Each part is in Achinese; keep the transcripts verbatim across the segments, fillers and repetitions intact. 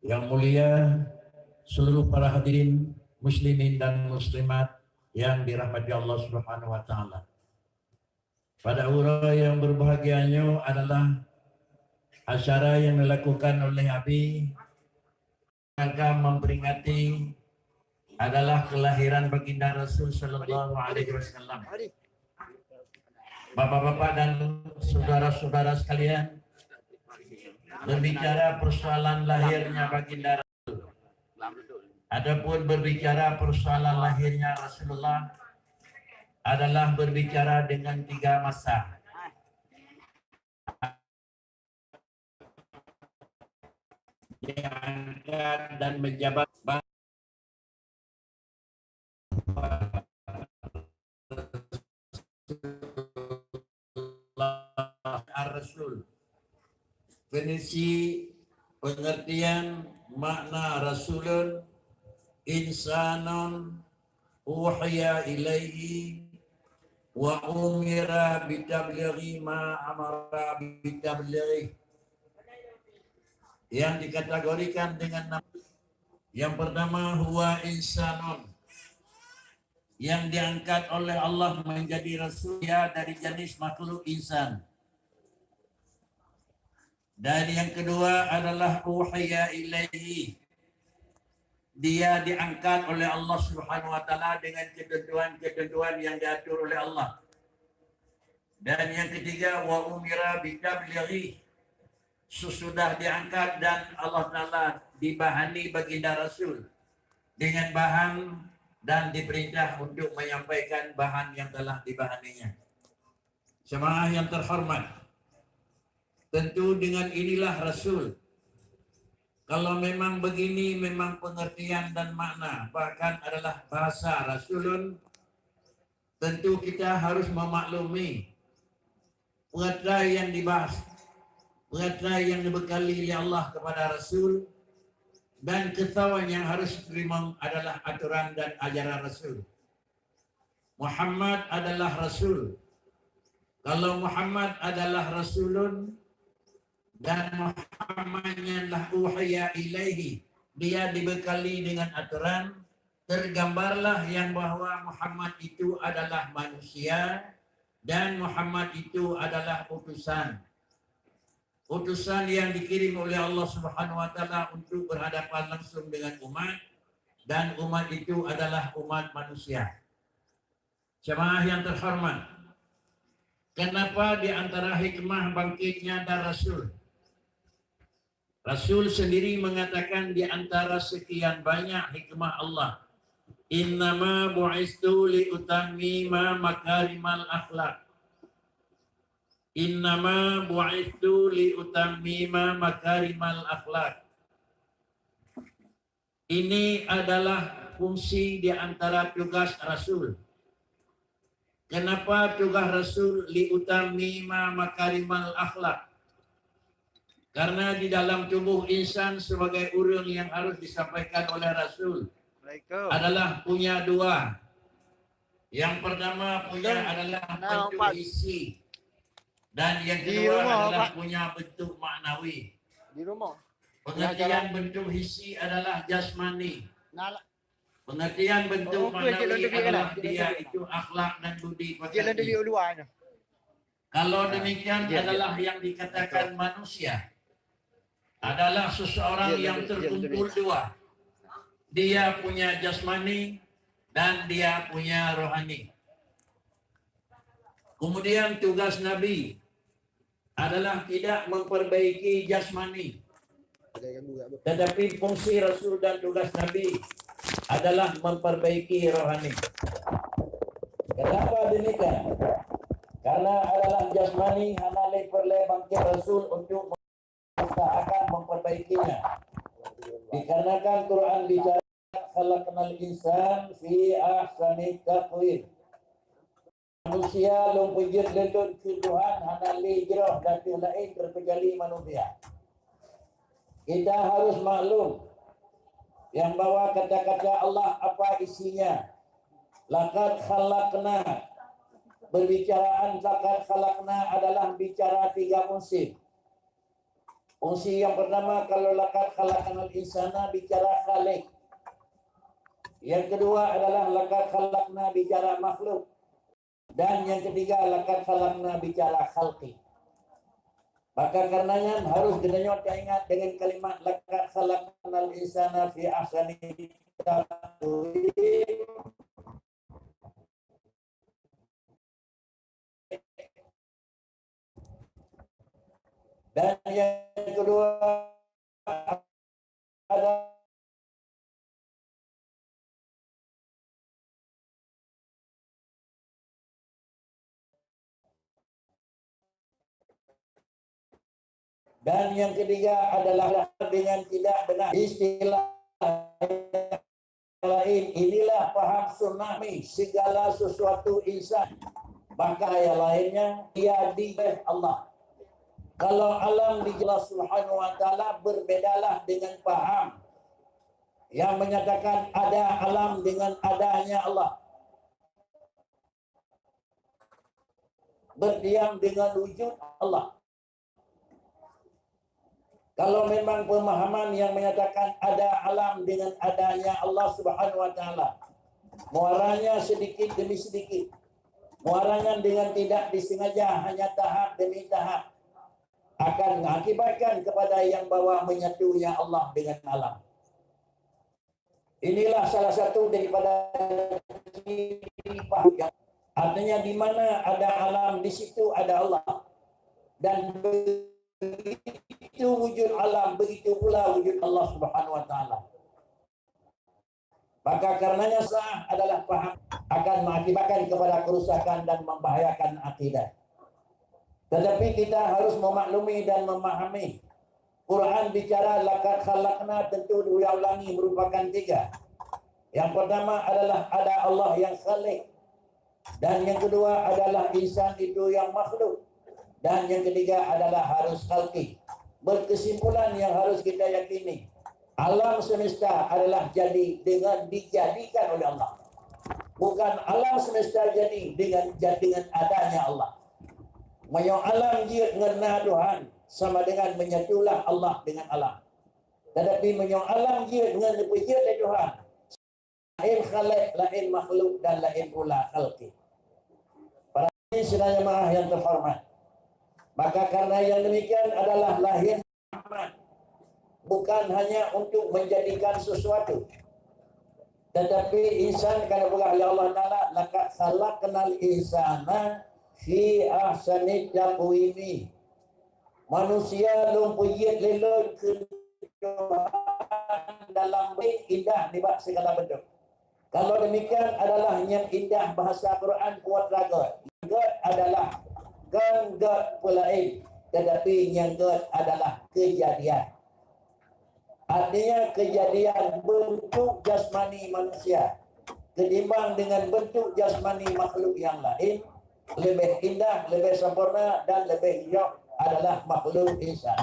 Yang mulia seluruh para hadirin muslimin dan muslimat yang dirahmati Allah Subhanahu wa taala. Pada uroe yang berbahagia nyoe adalah acara yang dilakukan oleh Abi rangka memperingati adalah kelahiran Baginda Rasul sallallahu alaihi wasallam. Bapak-bapak dan saudara-saudara sekalian, berbicara persoalan lahirnya Baginda Rasul, adapun berbicara persoalan lahirnya Rasulullah adalah berbicara dengan tiga masa. Diangkat dan menjabat Ar-Rasul. Definisi pengertian makna rasulun, insanun uhiya ilaihi wa umira bitablighi ma amara bitablighi. Yang dikategorikan dengan nama, yang pertama, huwa insanun, yang diangkat oleh Allah menjadi rasul, dia dari jenis makhluk insan. Dan yang kedua adalah uhiya ilaihi. Dia diangkat oleh Allah Subhanahu wa taala dengan ketentuan-ketentuan yang diatur oleh Allah. Dan yang ketiga, wa umira bitablighi. Sesudah diangkat dan Allah Taala dibahani Baginda Rasul dengan bahan dan diperintah untuk menyampaikan bahan yang telah dibahaninya. Jemaah yang terhormat, tentu dengan inilah Rasul. Kalau memang begini memang pengertian dan makna, bahkan adalah bahasa Rasulun, tentu kita harus memaklumi peue atra yang dibahas, peue atra yang dibekali oleh Allah kepada Rasul, dan keuseuan yang harus diterima adalah aturan dan ajaran Rasul. Muhammad adalah Rasul. Kalau Muhammad adalah Rasulun, dan Muhammad nyan lah uhiya ilaihi, dia dibekali dengan aturan, tergambarlah yang bahwa Muhammad itu adalah manusia dan Muhammad itu adalah utusan. Utusan yang dikirim oleh Allah Subhanahu wa taala untuk berhadapan langsung dengan umat, dan umat itu adalah umat manusia. Jemaah yang terhormat, kenapa di antara hikmah bangkitnya dan Rasul? Rasul sendiri mengatakan di antara sekian banyak hikmah Allah, "Innama bu'istu li utammima makarimal akhlak." "Innama bu'istu li utammima makarimal akhlak." Ini adalah fungsi di antara tugas Rasul. Kenapa tugas Rasul? "Li utammima makarimal akhlak." Karena di dalam tubuh insan sebagai ureuëng yang harus disampaikan oleh Rasul adalah punya dua. Yang pertama punya adalah bentuk hissi, dan yang kedua adalah punya bentuk maknawi. Di rumah. Pengertian bentuk hissi adalah jasmani. Pengertian bentuk maknawi adalah dia itu akhlak dan budi pekerti. Kalau demikian adalah yang dikatakan manusia adalah seseorang yang terkumpul dua. Dia punya jasmani dan dia punya rohani. Kemudian tugas Nabi adalah tidak memperbaiki jasmani. Tetapi fungsi Rasul dan tugas Nabi adalah memperbaiki rohani. Kenapa demikian? Karena adalah jasmani hana lé peureulée bangkit Rasul untuk akan memperbaikinya. Dikarenakan Quran bicara, "Khalaqnal insan fi ahsani taqwim." Manusia lôn peujeuet lé Lôn keu Tuhan hana lé jroh dan teuh laén terkecuali manusia. Kita harus maklum yang bahwa kata-kata Allah apa isinya. Laqad khalaqna. Perbicaraan laqad khalaqna adalah bicara tiga musim. Fungsi yang pertama, kalau laqad khalaqnal insana bicara khaliq. Yang kedua adalah laqad khalaqna bicara makhluk. Dan yang ketiga, laqad khalaqna bicara khalqi. Maka karenanya harus geutanyoe taingat dengan kalimat laqad khalaqnal insana fi ahsani taqwim. Dan yang kedua ada Dan yang ketiga adalah dengan tidak benar. Istilah lain, inilah paham tsunami, segala sesuatu insan, maka yang lainnya dia di Allah. Kalau alam di Allah Subhanahu wa Taala, berbedalah dengan paham yang menyatakan ada alam dengan adanya Allah. Berdiam dengan wujud Allah. Kalau memang pemahaman yang menyatakan ada alam dengan adanya Allah Subhanahu wa Taala, muaranya sedikit demi sedikit, muaranya dengan tidak disengaja, hanya tahap demi tahap, akan mengakibatkan kepada yang bawah menyatunya Allah dengan alam. Inilah salah satu daripada ciri paham yang, artinya, di mana ada alam, di situ ada Allah. Dan begitu wujud alam, begitu pula wujud Allah Subhanahu wa Taala. Maka karenanya salah adalah paham akan mengakibatkan kepada kerusakan dan membahayakan akidah. Tetapi kita harus memaklumi dan memahami, Quran bicara laqad khalaqna tentu diulang-ulangi merupakan tiga. Yang pertama adalah ada Allah yang khaliq. Dan yang kedua adalah insan itu yang makhluk. Dan yang ketiga adalah harus khalqi. Berkesimpulan yang harus kita yakini, alam semesta adalah jadi dengan dijadikan oleh Allah. Bukan alam semesta jadi dengan, dengan adanya Allah. Meunyoe alam jeuet ngon na Tuhan, sama dengan menyatulah Allah dengan alam. Tetapi meunyoe alam jeuet ngon neupeujeuet lé Tuhan, laén khaliq, laén makhluk, dan laén pula khalqi. Para hadirin sidang jamaah yang terhormat, maka karena yang demikian adalah lahir Muhammad bukan hanya untuk menjadikan sesuatu, tetapi insan ka geupeugah lé Allah Taala, "Laqad khalaqnal insana fi ahsani taqwimi." Manusia lôn peujeuet lé Lôn keu Tuhan dalam indah nibak segala bentuk. Kalau demikian adalah nyang indah bahasa Quran kuat ragot. Göt adalah, kon göt peulaén, tetapi nyang göt adalah kejadian. Artinya, kejadian bentuk jasmani manusia ketimbang dengan bentuk jasmani makhluk yang lain, lebih indah, lebih sempurna, dan lebih jroh adalah makhluk insan.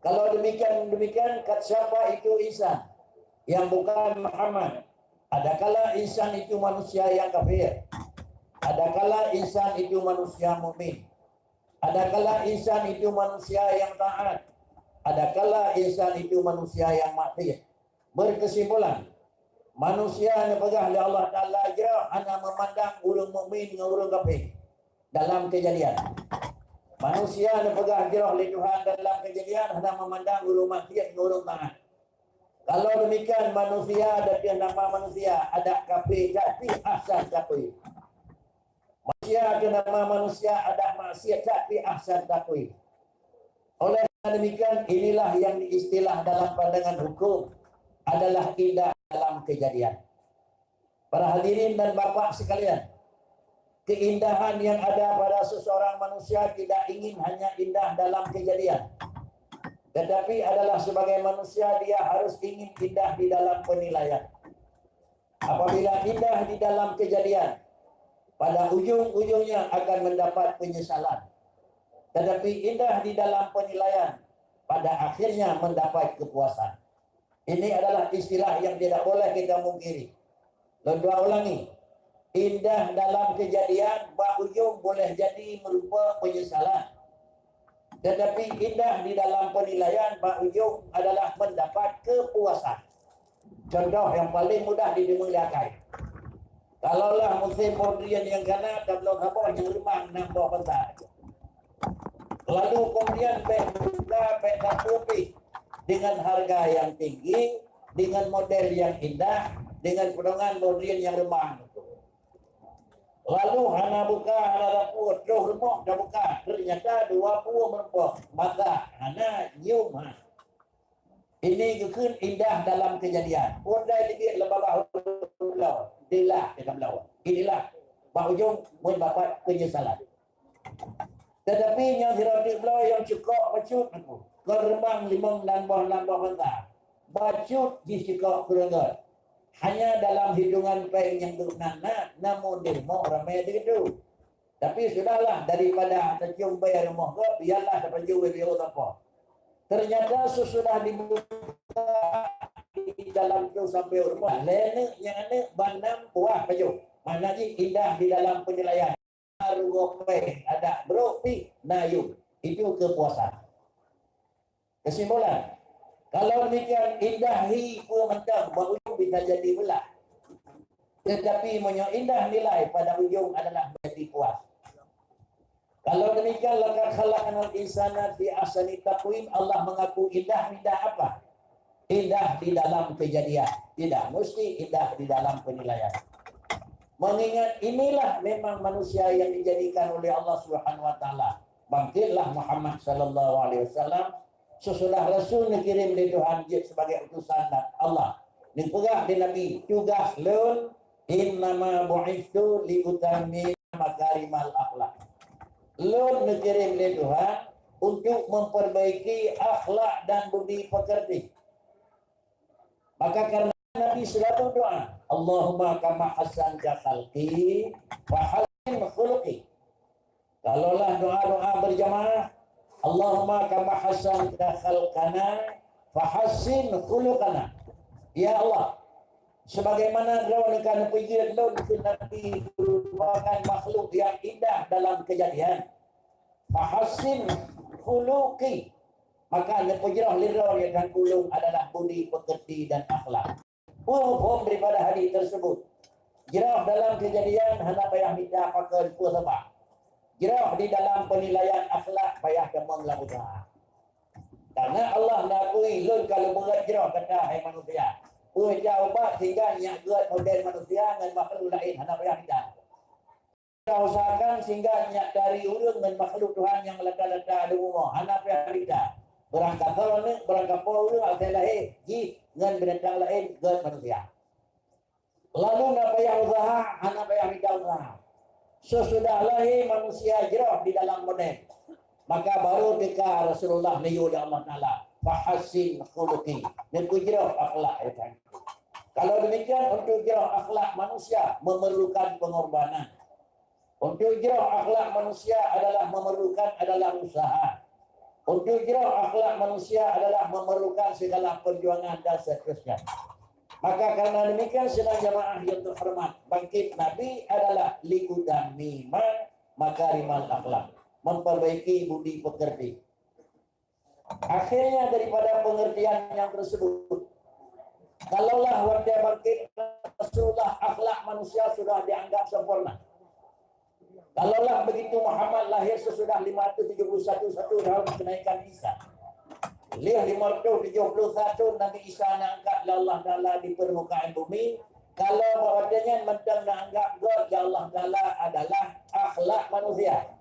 Kalau demikian, demikian, kat siapa itu insan yang bukan Muhammad? Adakala insan itu manusia yang kafir, adakala insan itu manusia mukmin, adakala insan itu manusia yang taat, adakala insan itu manusia yang maksiat. Berkesimpulan, manusia neupeugah lé Allah Taala jroh hana meumandang ureuëng mukmin ngon ureuëng kafir dalam kejadian. Manusia neupeugah jroh lé Tuhan dalam kejadian hana meumandang ureuëng maksiat ngon ureuëng taat. Kalau demikian, manusia dan nama manusia, adak kafir, tapi ahsan kafir. Manusia keu nama manusia, adak maksiat, tapi ahsan taqwim. Oleh karena demikian, inilah yang diistilah dalam pandangan hukum adalah indah dalam kejadian. Para hadirin dan bapak sekalian, keindahan yang ada pada seseorang manusia tidak ingin hanya indah dalam kejadian, tetapi adalah sebagai manusia dia harus ingin indah di dalam penilaian. Apabila indah di dalam kejadian, pada ujung-ujungnya akan mendapat penyesalan. Tetapi indah di dalam penilaian, pada akhirnya mendapat kepuasan. Ini adalah istilah yang tidak boleh kita mungkiri. Lôn dua ulangi, indah dalam kejadian, bak ujung boleh jadi merupa penyesalan. Tetapi indah di dalam penilaian bak ujong adalah mendapat kepuasan. Contoh yang paling mudah dideungoe lé akai. Kalaulah musim boh drien nyang kana, tabloe saboh nyang reumang nam boh banta. Lalu kemudian bèk buka, bèk sapeue pih dengan harga yang tinggi, dengan model yang indah, dengan potongan boh drien nyang reumang. Lalu hana buka, hana sapeue, troh rumoh tabuka. Ternyata dua pue meureumpok, masak hana, nyium hana. Ini geukheun indah dalam kejadian. Pondai libiet lam babah uroe, dilah di dalam lawa. Inilah bak ujong meudapat penyesalan. Tetapi nyang sidroe teuk bloe nyang cukôp bacut aku. Kon reumang limong nan boh, nan boh banta. Bacut jih cukôp keureugot. Hanya dalam hitungan péng nyang duek nan na, namun di rumoh ramé teugeudue. Tapi sudahlah, daripada tacium bèe rumoh gob, biarlah tapajoh bèe sapo. Ternyata sesudah dibuka di dalam tu sampai rumoh, lé neuk nyang aneuk ban nam buah pajoh. Makna jih indah di dalam penilaian. Rugoe péng adak brok pih na yum. Itu kepuasan. Kesimpulan, kalau demikian, indah hi peue mantong bak ujong bisa jadi beulah. Tetapi meunyoe indah nilai, pada ujong adalah menjadi puas. Kalau demikian, laqad khalaqnal insana fi ahsani taqwim, Allah mengaku indah, indah apa? Indah di dalam kejadian, tidak mesti indah di dalam penilaian. Mengingat inilah memang manusia yang dijadikan oleh Allah Subhanahu wa Taala. Bangkitlah Muhammad sallallahu alaihi wasallam, sesudah Rasul dikirim lé Tuhan jeuet sebagai utusan dan Allah. Neupeugah lé Nabi, "Tugaih lôn, innama bu'itsu liutammima makarimal akhlak." Lôn neukirim lé Tuhan untuk memperbaiki akhlak dan budi pekerti. Maka karena Nabi selalu doa, "Allahumma kama hassanta khalqi, fahassin khuluqi." Kalaulah doa-doa berjamaah, "Allahumma kama hassanta khalqana, fahassin khuluqana." Ya Allah, sebagaimana Droeneuh ka neupeujeuet lôn keu Nabi merupakan makhluk yang indah dalam kejadian, fahassin khuluqi, maka neupeujroh lé Droeneuh dan ulôn adalah budi pekerti dan akhlak. Peue muphom daripada hadis tersebut? Jroh dalam kejadian hana payah mita pakon peue sabab. Jroh di dalam penilaian akhlak payah tamong lam useuha. Karena Allah neukui, "Lôn ka lôn peugöt jroh gata, hai manusia. Peue jak ubat sehingga nyak gét model manusia ngon makhluk laén hana payah mita." Usahakan sehingga nyak dari ureueng ngon makhluk Tuhan nyang lata-lata di rumoh, hana payah mita. Beurangkasoe neuk, beurangkapo ureueng asai lahé jih ngon binatang laén gét manusia. Lalu na payah useuha, hana payah mita useuha. Sesudah lahé manusia jroh di dalam model, maka baru teuka Rasulullah neuyue lé Allah Taala, "Fahassin khuluqi." Neupeujroh akhlak, ya kan? Kalau demikian, untuk jroh akhlak manusia memerlukan pengorbanan. Untuk jroh akhlak manusia adalah memerlukan adalah usaha. Untuk jroh akhlak manusia adalah memerlukan segala perjuangan dan seterusnya. Maka karena demikian, sidang jamaah yang terhormat, bangkit Nabi adalah liutammima makarimal akhlak, memperbaiki budi pekerti. Akhirnya daripada pengertian yang tersebut, kalaulah watèe bangkit Rasulullah akhlak manusia sudah dianggap sempurna, kalaulah begitu Muhammad lahir sesudah lima ratus tujuh puluh satu satu tahun kenaikan Isa, lheuh lima ratus tujuh puluh satu Nabi Isa neuangkat lé Allah Taala di permukaan bumi, kalau bak watèe nyan mantong neuanggap gét lé Allah Taala adalah akhlak manusia.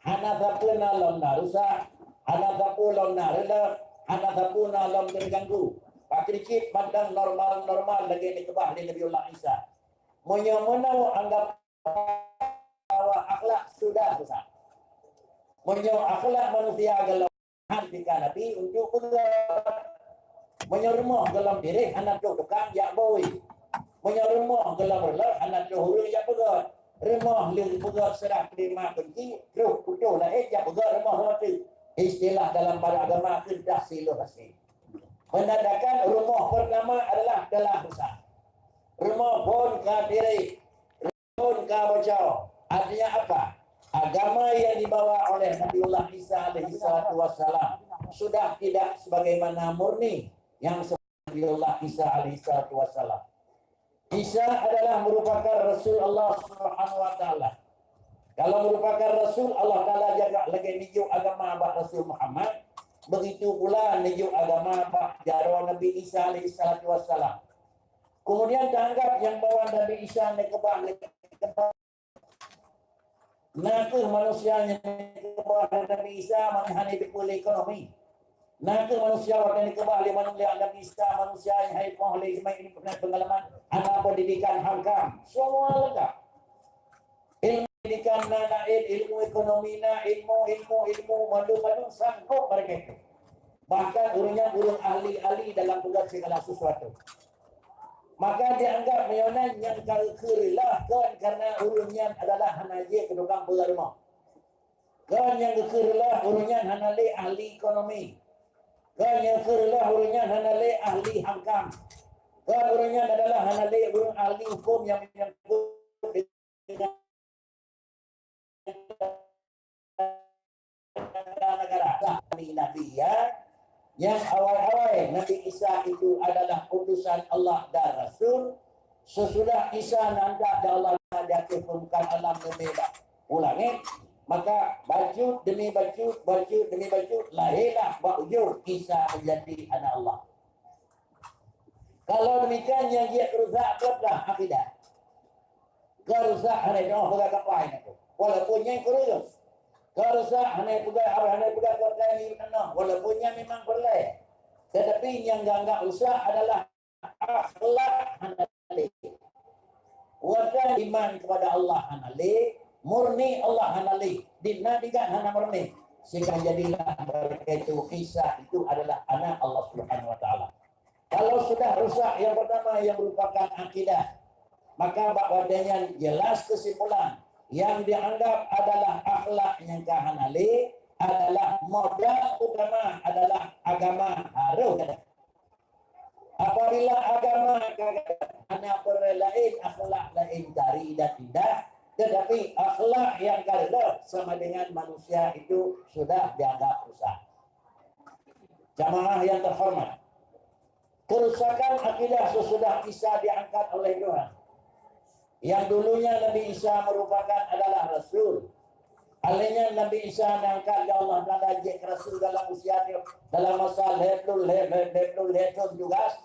Hana sapeue na lom na rusak, hana sapeue lom na reuloh, hana sapeue na lom teuganggu. Pakri cit mantong normal-normal lagèe neukeubah lé Nabiullah Isa. Meunyoe meunoe anggap bahwa akhlak sudah rusak. Meunyoe akhlak manusia golom han tika Nabi untuk peugöt. Meunyoe rumoh golom tiréh hana troh tukang jak bui. Meunyoe rumoh golom reuloh hana troh ureueng jak peugöt. Rumoh lheueh peugöt seurah terima kunci, troh putôh laén jak peugöt rumoh lom teuk. Istilah dalam bak agama keuh tahsilu hasé. Menandakan rumoh pertama adalah telah rusak. Rumoh phôn ka tiréh. Phôn ka bocor. Artinya apa? Agama yang dibawa oleh Nabiullah Isa alaihi salatu wassalam sudah tidak sebagaimana murni yang Nabiullah Isa alaihi salatu wassalam. Isa adalah merupakan Rasul Allah Subhanahu wa Taala. Kalau merupakan Rasul, Allah Taala jaga lagée neujok agama bak Rasul Muhammad, begitu pula neujok agama bak jaroe Nabi Isa alaihi salatu wassalam. Kemudian taanggap nyang bahwa Nabi Isa neukeubah lé Na kheueh manusia nyang keubah lé Nabi Isa, manusia hana jiteupeu lé ekonomi. Na kheueh manusia watée neukeubah lé manu-, lé Nabi Isa, manusia nyang hana jiteupeu lé iman, ilmu, pengalaman, hana pendidikan, hangkam. Semua lengkap. Ilmu pendidikan na, na il-, ilmu ekonomi na, ilmu, ilmu, ilmu, madu-madu sangkot mereka itu. Bahkan ureuëng nyan ureuëng ahli-ahli dalam peugah segala sesuatu. Maka dianggap meunyoe nyan nyang ka geukheun reulah kon karena ureuëng nyan adalah hana jeuet keu tukang peugah rumoh. Kon nyang geukheun reulah ureuëng nyan hana lé ahli ekonomi. Kon nyang geukheun reulah ureuëng nyan hana lé ahli hangkam. Kon ureuëng nyan adalah hana lé ureuëng ahli hukum nyang menyangkut dengan negara. Nabi-nabi, ya, nyang awai-awai Nabi Isa itu adalah utusan Allah dan Rasul. Sesudah Isa nandak dan Allah di atas permukaan alam, neumé bak langét, maka bacut demi bacut, bacut demi bacut, lahirlah bak ujong Isa menjadi anak Allah. Kalau demikian, nyang jeuet rusak beutôi akidah. Ka rusak hana jinoe peugah kapai nyan tu. Walaupun nyan kureueng. Ka rusak hana peugah, hana peugah kuat lain di tanoh. Walaupun nyan memang peureulée. Tetapi nyang geuanggap rusak adalah akhlak hana lé. Watée iman kepada Allah hana lé, murni Allah hana lé, di na digat hana murni. Sehingga jadilah mereka itu Isa itu adalah anak Allah Subhanahu wa Taala. Kalau sudah rusak yang pertama yang merupakan akidah, maka bak watée nyan jelas kesimpulan yang dianggap adalah akhlak nyang ka hana lé adalah modal utama adalah agama harus ada. Apabila agama ka hana peureulée laén, akhlak laén tari dan indah, tetapi akhlak yang ka reuloh sama dengan manusia itu sudah dianggap rusak. Jamaah yang terhormat, kerusakan akidah sesudah Isa diangkat oleh Tuhan. Yang dulunya Nabi Isa merupakan adalah rasul. Alheuh nyan Nabi Isa diangkat lé Allah Taala jeuet keu rasul dalam usia, dalam masa lhée ploh, lhée, lhée, lhée ploh lhée thon tugas.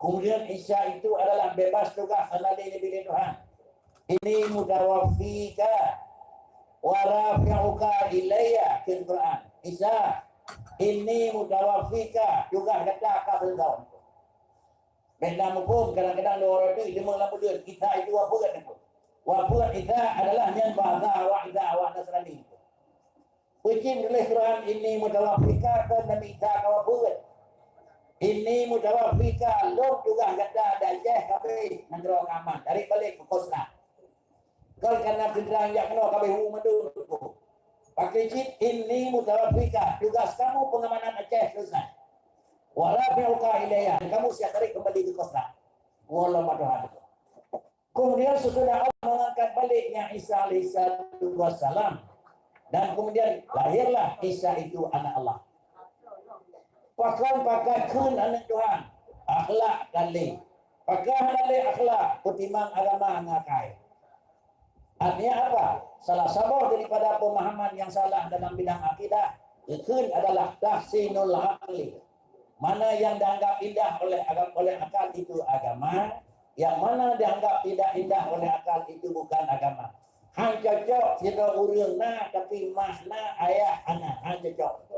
Kemudian Isa itu adalah bebas tugas hana lé neubi lé Tuhan. Inni mutawaffika wa rafi'uka ilayya, kheun Quran. Isa, inni mutawaffika, tugaih gata ka seutôt. Beda muphom, kadang-kadang dua orang tu, lima lam buleuen, Isa itu wafeuet itu. Wafeuet Isa adalah nyan bahasa awak Isa, awak Nasrani. Peucit tuléh Quran, "Inni mutawaffika," kon Nabi Isa ka wafeuet. "Inni mutawaffika," lôn tugaih gata dari Aceh ka abéh, nanggroe ka aman, dari balek keu Kosra. Kon kana peunterang jak keunoe ka abéh hu mandum. Pakai cit, "Inni mutawaffika," tugas kamu pengamanan Aceh selesai. "Wa rafi'uka ilayya," kamu siap tarik kembali ke Kosra. Wallahu a'lam. Kemudian sesudah Allah mengangkat baliknya Isa alaihissalatu wassalam, dan kemudian lahirlah Isa itu anak Allah. Pakon pakat kheun aneuk Tuhan, akhlak dan lé. Pakon hana lé akhlak, peutimang agama ngakai. Artinya apa? Salah saboh daripada pemahaman yang salah dalam bidang akidah, kheun adalah tahsinul aqli. Mana yang dianggap indah oleh agam-, oleh akal itu agama, yang mana dianggap tidak indah oleh akal itu bukan agama. Han cocok sidroe ureuëng na, tapi mak na, ayah hana, han cocok.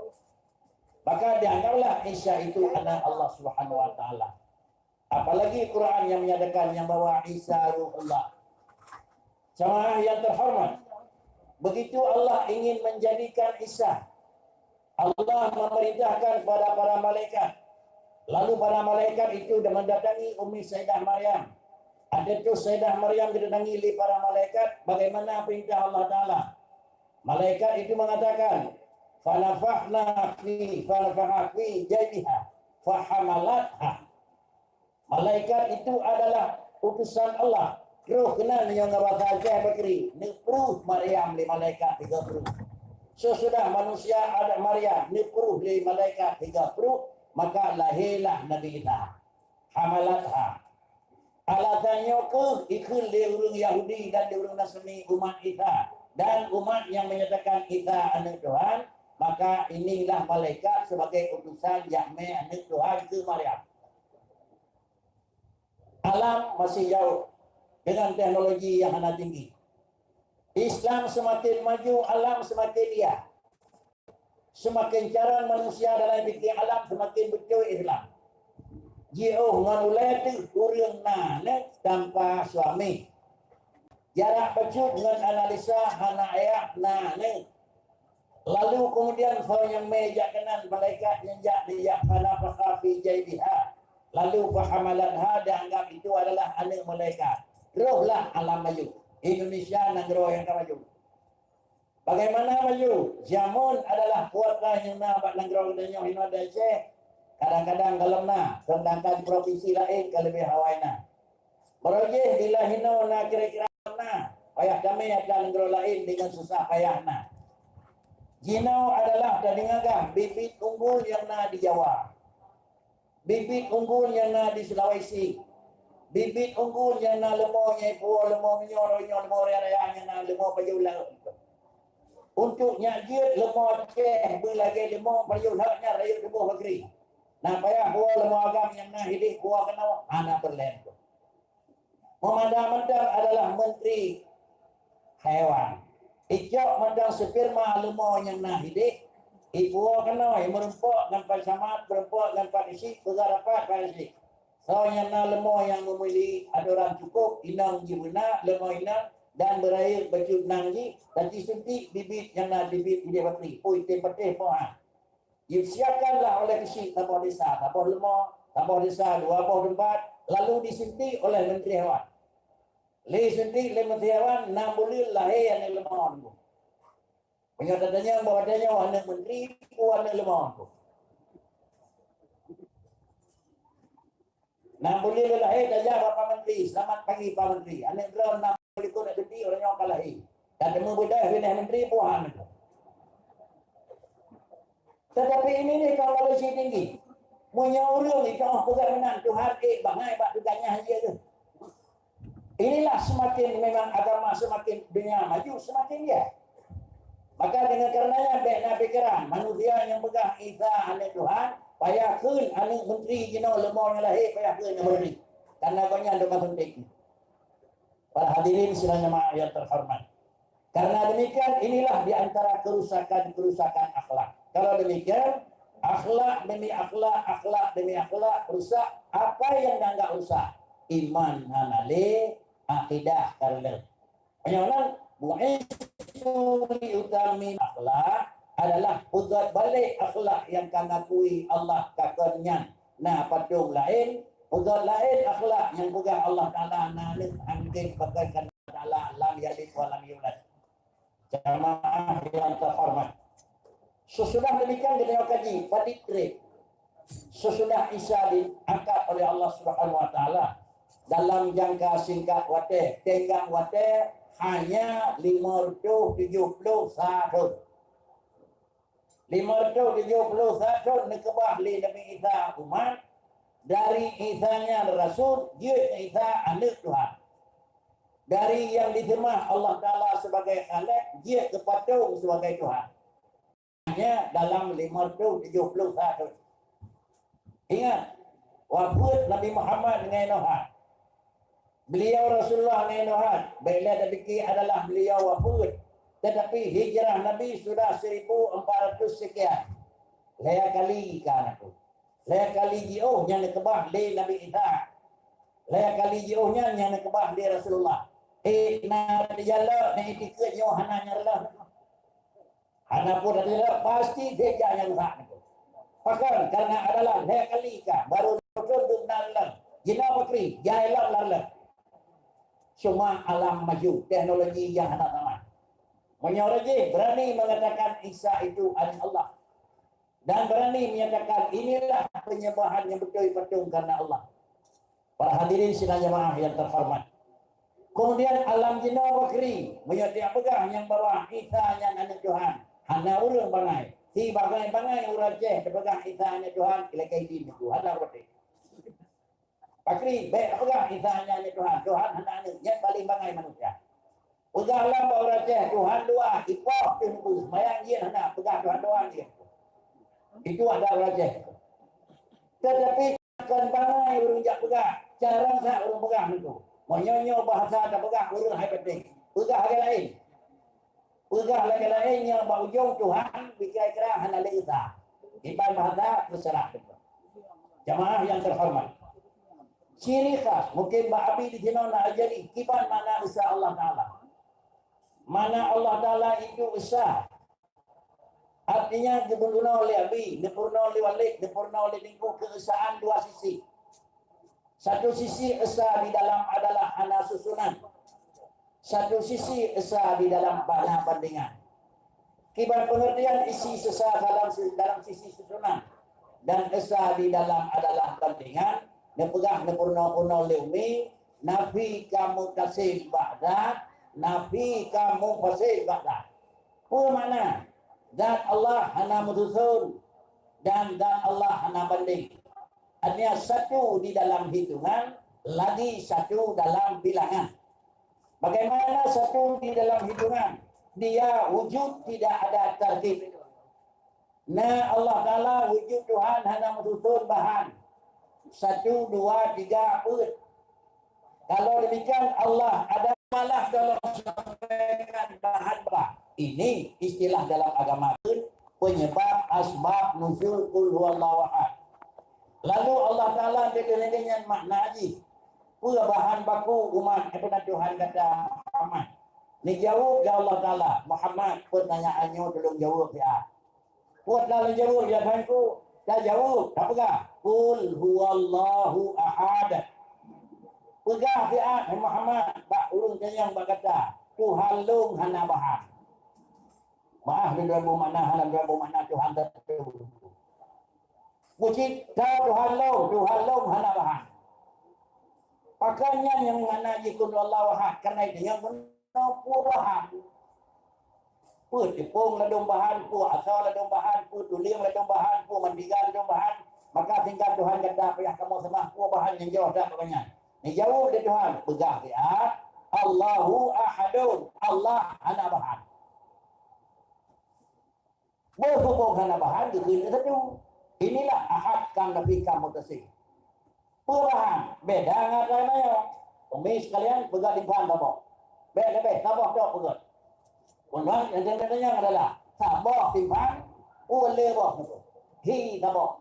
Maka dianggaplah Isa itu anak Allah Subhanahu wa Taala. Apalagi Quran yang menyatakan yang bahwa Isa Ruhullah. Jamaah yang terhormat, begitu Allah ingin menjadikan Isa, Allah memerintahkan kepada para malaikat. Lalu para malaikat itu mendatangi Ummi Sayyidah Maryam. Ada tu Sayyidah Maryam didatangi oleh para malaikat, bagaimana perintah Allah Taala. Malaikat itu mengatakan, "Fanafakhna fi, fanafakha fi jawfiha, fahamalatha." Malaikat itu adalah utusan Allah. Roh keunan meunyoe ngon basa Aceh Bakri, neupruh Maryam lé malaikat tiga pruh. Sesudah manusia ada Maryam neupruh lé malaikat tiga pruh, maka lahirlah Nabi Isa. Hamalatha. Alasan nyoe keuh ikheun lé ureuëng Yahudi dan lé ureuëng Nasrani umat Isa dan umat nyang menyatakan Isa aneuëk Tuhan, maka inilah malaikat sebagai utusan jak mé aneuëk Tuhan keu Maryam. Alam masih jauh dengan teknologi yang hana tinggi. Islam semakin maju, alam semakin liar. Semakin carông manusia dalam fikir alam, semakin beutôi Islam. Jiôh ngon ulée teuh ureuëng na aneuëk tanpa suami. Jarak bacut ngon analisa hana ayah na aneuëk. Lalu kemudian soe nyang mé jak keunan malaikat nyang jak dijak fanafakha fi jaibiha. Lalu fahamalatha dianggap itu adalah aneuëk malaikat. Rohlah alam maju. Indonesia nanggroe nyang ka maju. Bagaimana maju? Jameun adalah kuasa nyang na bak nanggroe geutanyoe hinoe di Aceh. Kadang-kadang galom na, sedangkan provinsi laén ka leubeh awai na. Barojih bila hinoe na kira-kira na, payah damé atra nanggroe laén dengan susah payah na. Jinoe adalah tadeungoe gah bibit unggul nyang na di Jawa. Bibit unggul nyang na di Sulawesi. Bibit unggul nyang na leumo nyang ipuwoe leumo meunyoe, leumo raya-raya nyang na leumo pajoh laôt. Untuk nyak jeuet leumo Aceh beulagée leumo pajoh laôt nyan rayeuk tuboh bakri. Na payah puwoe leumo agam nyang na hidéh puwoe keunoe hana peureulée. Meumada mantong adalah menteri haiwan. Icok mantong sperma leumo nyang na hidéh, ipuwoe keunoe, imeurumpok ngon Pak Camat, meurumpok ngon Pak Disyik, peugah rapat Pak Disyik. Soe nyang na leumo nyang meumili atoran cukôp, inong jih beuna, leumo inong, dan beurayeuk bacut nang jih, dan jisuntik bibit nyang na bibit hidéh bakri, pui tem patéh poh ha. Disiapkanlah oleh keuchik saboh desa, saboh leumo, saboh desa, dua boh teumpat, lalu disuntik oleh Menteri Hewan. Lé suntik lé Menteri Hewan, nam buleuen lahé aneuëk leumo nibak. Meunyoe tatanyong bahwa tanyoe aneuëk menteri, peue aneuëk leumo nibak. Nam buleuen lahé tajak bak Pak Menteri, "Selamat pagi, Pak Menteri." Aneuëk droe nam buleuen likot na geuti, uroe nyoe ka lahé. Dan teuma beudôh binéh menteri puhan. Tetapi ini ni teknologi tinggi. Meunyoe ureuëng itu oh peugah meunan Tuhan, eh, bangai bak tugaih nyan je tu. Inilah semakin memang agama semakin dunia maju, semakin dia. Maka dengan karenanya, bék na pikiran manusia nyang peugah Isa aneuëk Tuhan, payah kheun aneuëk menteri jinoe leumo nyang lahé, payah kheun aneuëk menteri. Karena gobnyan dok masuntik. Para hadirin sidang jamaah yang terhormat. Karena demikian, inilah di antara kerusakan-kerusakan akhlak. Kalau demikian, akhlak demi akhlak, akhlak demi akhlak rusak. Apa yang dianggap rusak? Iman hana lé, akidah ka reuloh. Meunyoe nan, bu'itsu liutammima akhlak adalah peugét balek akhlak nyang ka ngakui Allah ka kon nyan na patong laén, peugét laén akhlak nyang peugah Allah Taala na leuh anggeng pakon kan Taala lam yalid wa lam yulad. Jamaah yang terhormat. Sesudah demikian, kita kaji padit treb. Sesudah Isa diangkat oleh Allah Subhanahu Wa Taala dalam jangka singkat watée, tenggang watée hanya lima ratus tujuh puluh satu. Lima ratus tujuh puluh satu neukeubah lé Nabi Isa umat, dari Isa nyan rasul, jeuet Isa aneuëk Tuhan. Dari yang diseumah Allah Taala sebagai Khalik, jeuet keu patong sebagai Tuhan. Hanya dalam lima ratus tujuh puluh satu. Ingat, wafeuet Nabi Muhammad ngon Noha. Beliau Rasulullah ngon Noha, bék lé tapike adalah beliau wafeuet. Tetapi hijrah Nabi sudah seribu empat ratus sekian. Lhée kali ka na tu. Lhée kali jiôh nyang neukeubah lé Nabi Isa. Lhée kali jiôh nyan nyang neukeubah lé Rasulullah. Eh, na teujalok, na itikeuet nyoe hana nyang reuloh. Hana pun ada pasti dia nyang rusak. Pakon, karena adalah lhée kali ka, baru beutôi dum na reuloh. Jinoe bakri, jai lom na reuloh. Cuma alam maju, teknologi yang hana tamat. Meunyoe jih berani mengatakan Isa itu anak Allah. Dan berani menyatakan inilah penyembahan yang betul patung karena Allah. Para hadirin sidang jamaah yang terhormat. Keumudian alam jinoe bakri, meunyoe tiep peugah nyang bahwa Isa nyan aneuëk Tuhan, hana ureuëng bangai. Si bangai-bangai ureuëng Aceh teupeugah Isa aneuëk Tuhan, ilakée idin teungku, hana protes. Bakri, bék peugah Isa nyan aneuëk Tuhan, Tuhan hana aneuëk, nyan paléng bangai manusia. Peugah lam bak ureuëng Aceh, Tuhan dua, ipoh teuh neubeuet, seumayang jeuet hana, peugah Tuhan dua jeuet. Itu ada ureuëng Aceh. Tetapi Kon bangai ureuëng jak peugah, carông that ureuëng peugah meutu. Meunyoe nyoe bahasa tapeugah ureuëng hai penting. Peugah lagée laén. Peugah lagée laén nyang bak ujong Tuhan bikrai keurang hana lé Isa. Iban bahasa terserah. Jamaah yang terhormat. Ciri khas, mungkin bak Abi di sinoe na jadi kiban makna Isa Allah Taala. Makna Allah Taala itu Isa. Artinya, geupeurunoe lé Abi, neupeurunoe lé Walid, neupeurunoe lé Teungku keuesaan dua sisi. Satu sisi esa di dalam adalah hana susunan. Satu sisi esa di dalam hana bandingan. Kiban pengertian isi sesa dalam, dalam sisi susunan dan esa di dalam adalah bandingan, neupeugah neupeurunoe-peurunoe lé Umi, nafi ka meutaseb bak zat, nafi ka meutaseb bak zat. Peue makna? Zat Allah hana meususon dan zat Allah hana banding. Artinya, satu di dalam hitungan, lagi satu dalam bilangan. Bagaimana satu di dalam hitungan? Dia wujud tidak ada tarkib. Na Allah Taala wujud Tuhan hana meususon bahan. Satu, dua, tiga, peuet. Kalau demikian, Allah ada malah kalau sampaikan bahan bah. Ini istilah dalam agama pun penyebab asbab nuzul qul huwallahu ahad. Lalu Allah Taala dikeuneuk nyan makna jih. Peue bahan baku umat, eh, peue Tuhan gata Muhammad? Neujaweueb lé Allah Taala, Muhammad, pertanyaan nyoe tulông jaweueb siat. Buet na lôn jaweueb, ya Tuhanku, tajaweueb, tapeugah, "Qul huwallahu ahad." Peugah siat, hai Muhammad, bak ureuëng tanyong bak gata, Tuhan lôn hana bahan. Maah lôn dua boh makna, hana dua boh makna Tuhan teutu. Meucit, Tuhan lôn, Tuhan lôn hana bahan. Pakon nyan nyang makna jih qul huwallahu ahad, kareuna itu nyang bunoe peue bahan. Peue teupông ladôm bahan, peue asoe ladôm bahan, peue tulieng ladôm bahan, peue mantiga ladôm bahan. Maka sehingga Tuhan gata payah kamoe seumah peue bahan nyang jroh that bak nyan. Neujaweueb lé Tuhan, peugah siat, "Allahu ahadun," Allah hana bahan. Berhubung hana bahan geukheun keu satu. Inilah ahad kam nafi kam mutasif. Peue bahan? Beda ngon rai manyong. Umi sekalian, peugah timphan saboh. Bék leubeh, saboh tok peugah. Peue nyang tanyong adalah saboh timphan, peue lé boh. Hi saboh.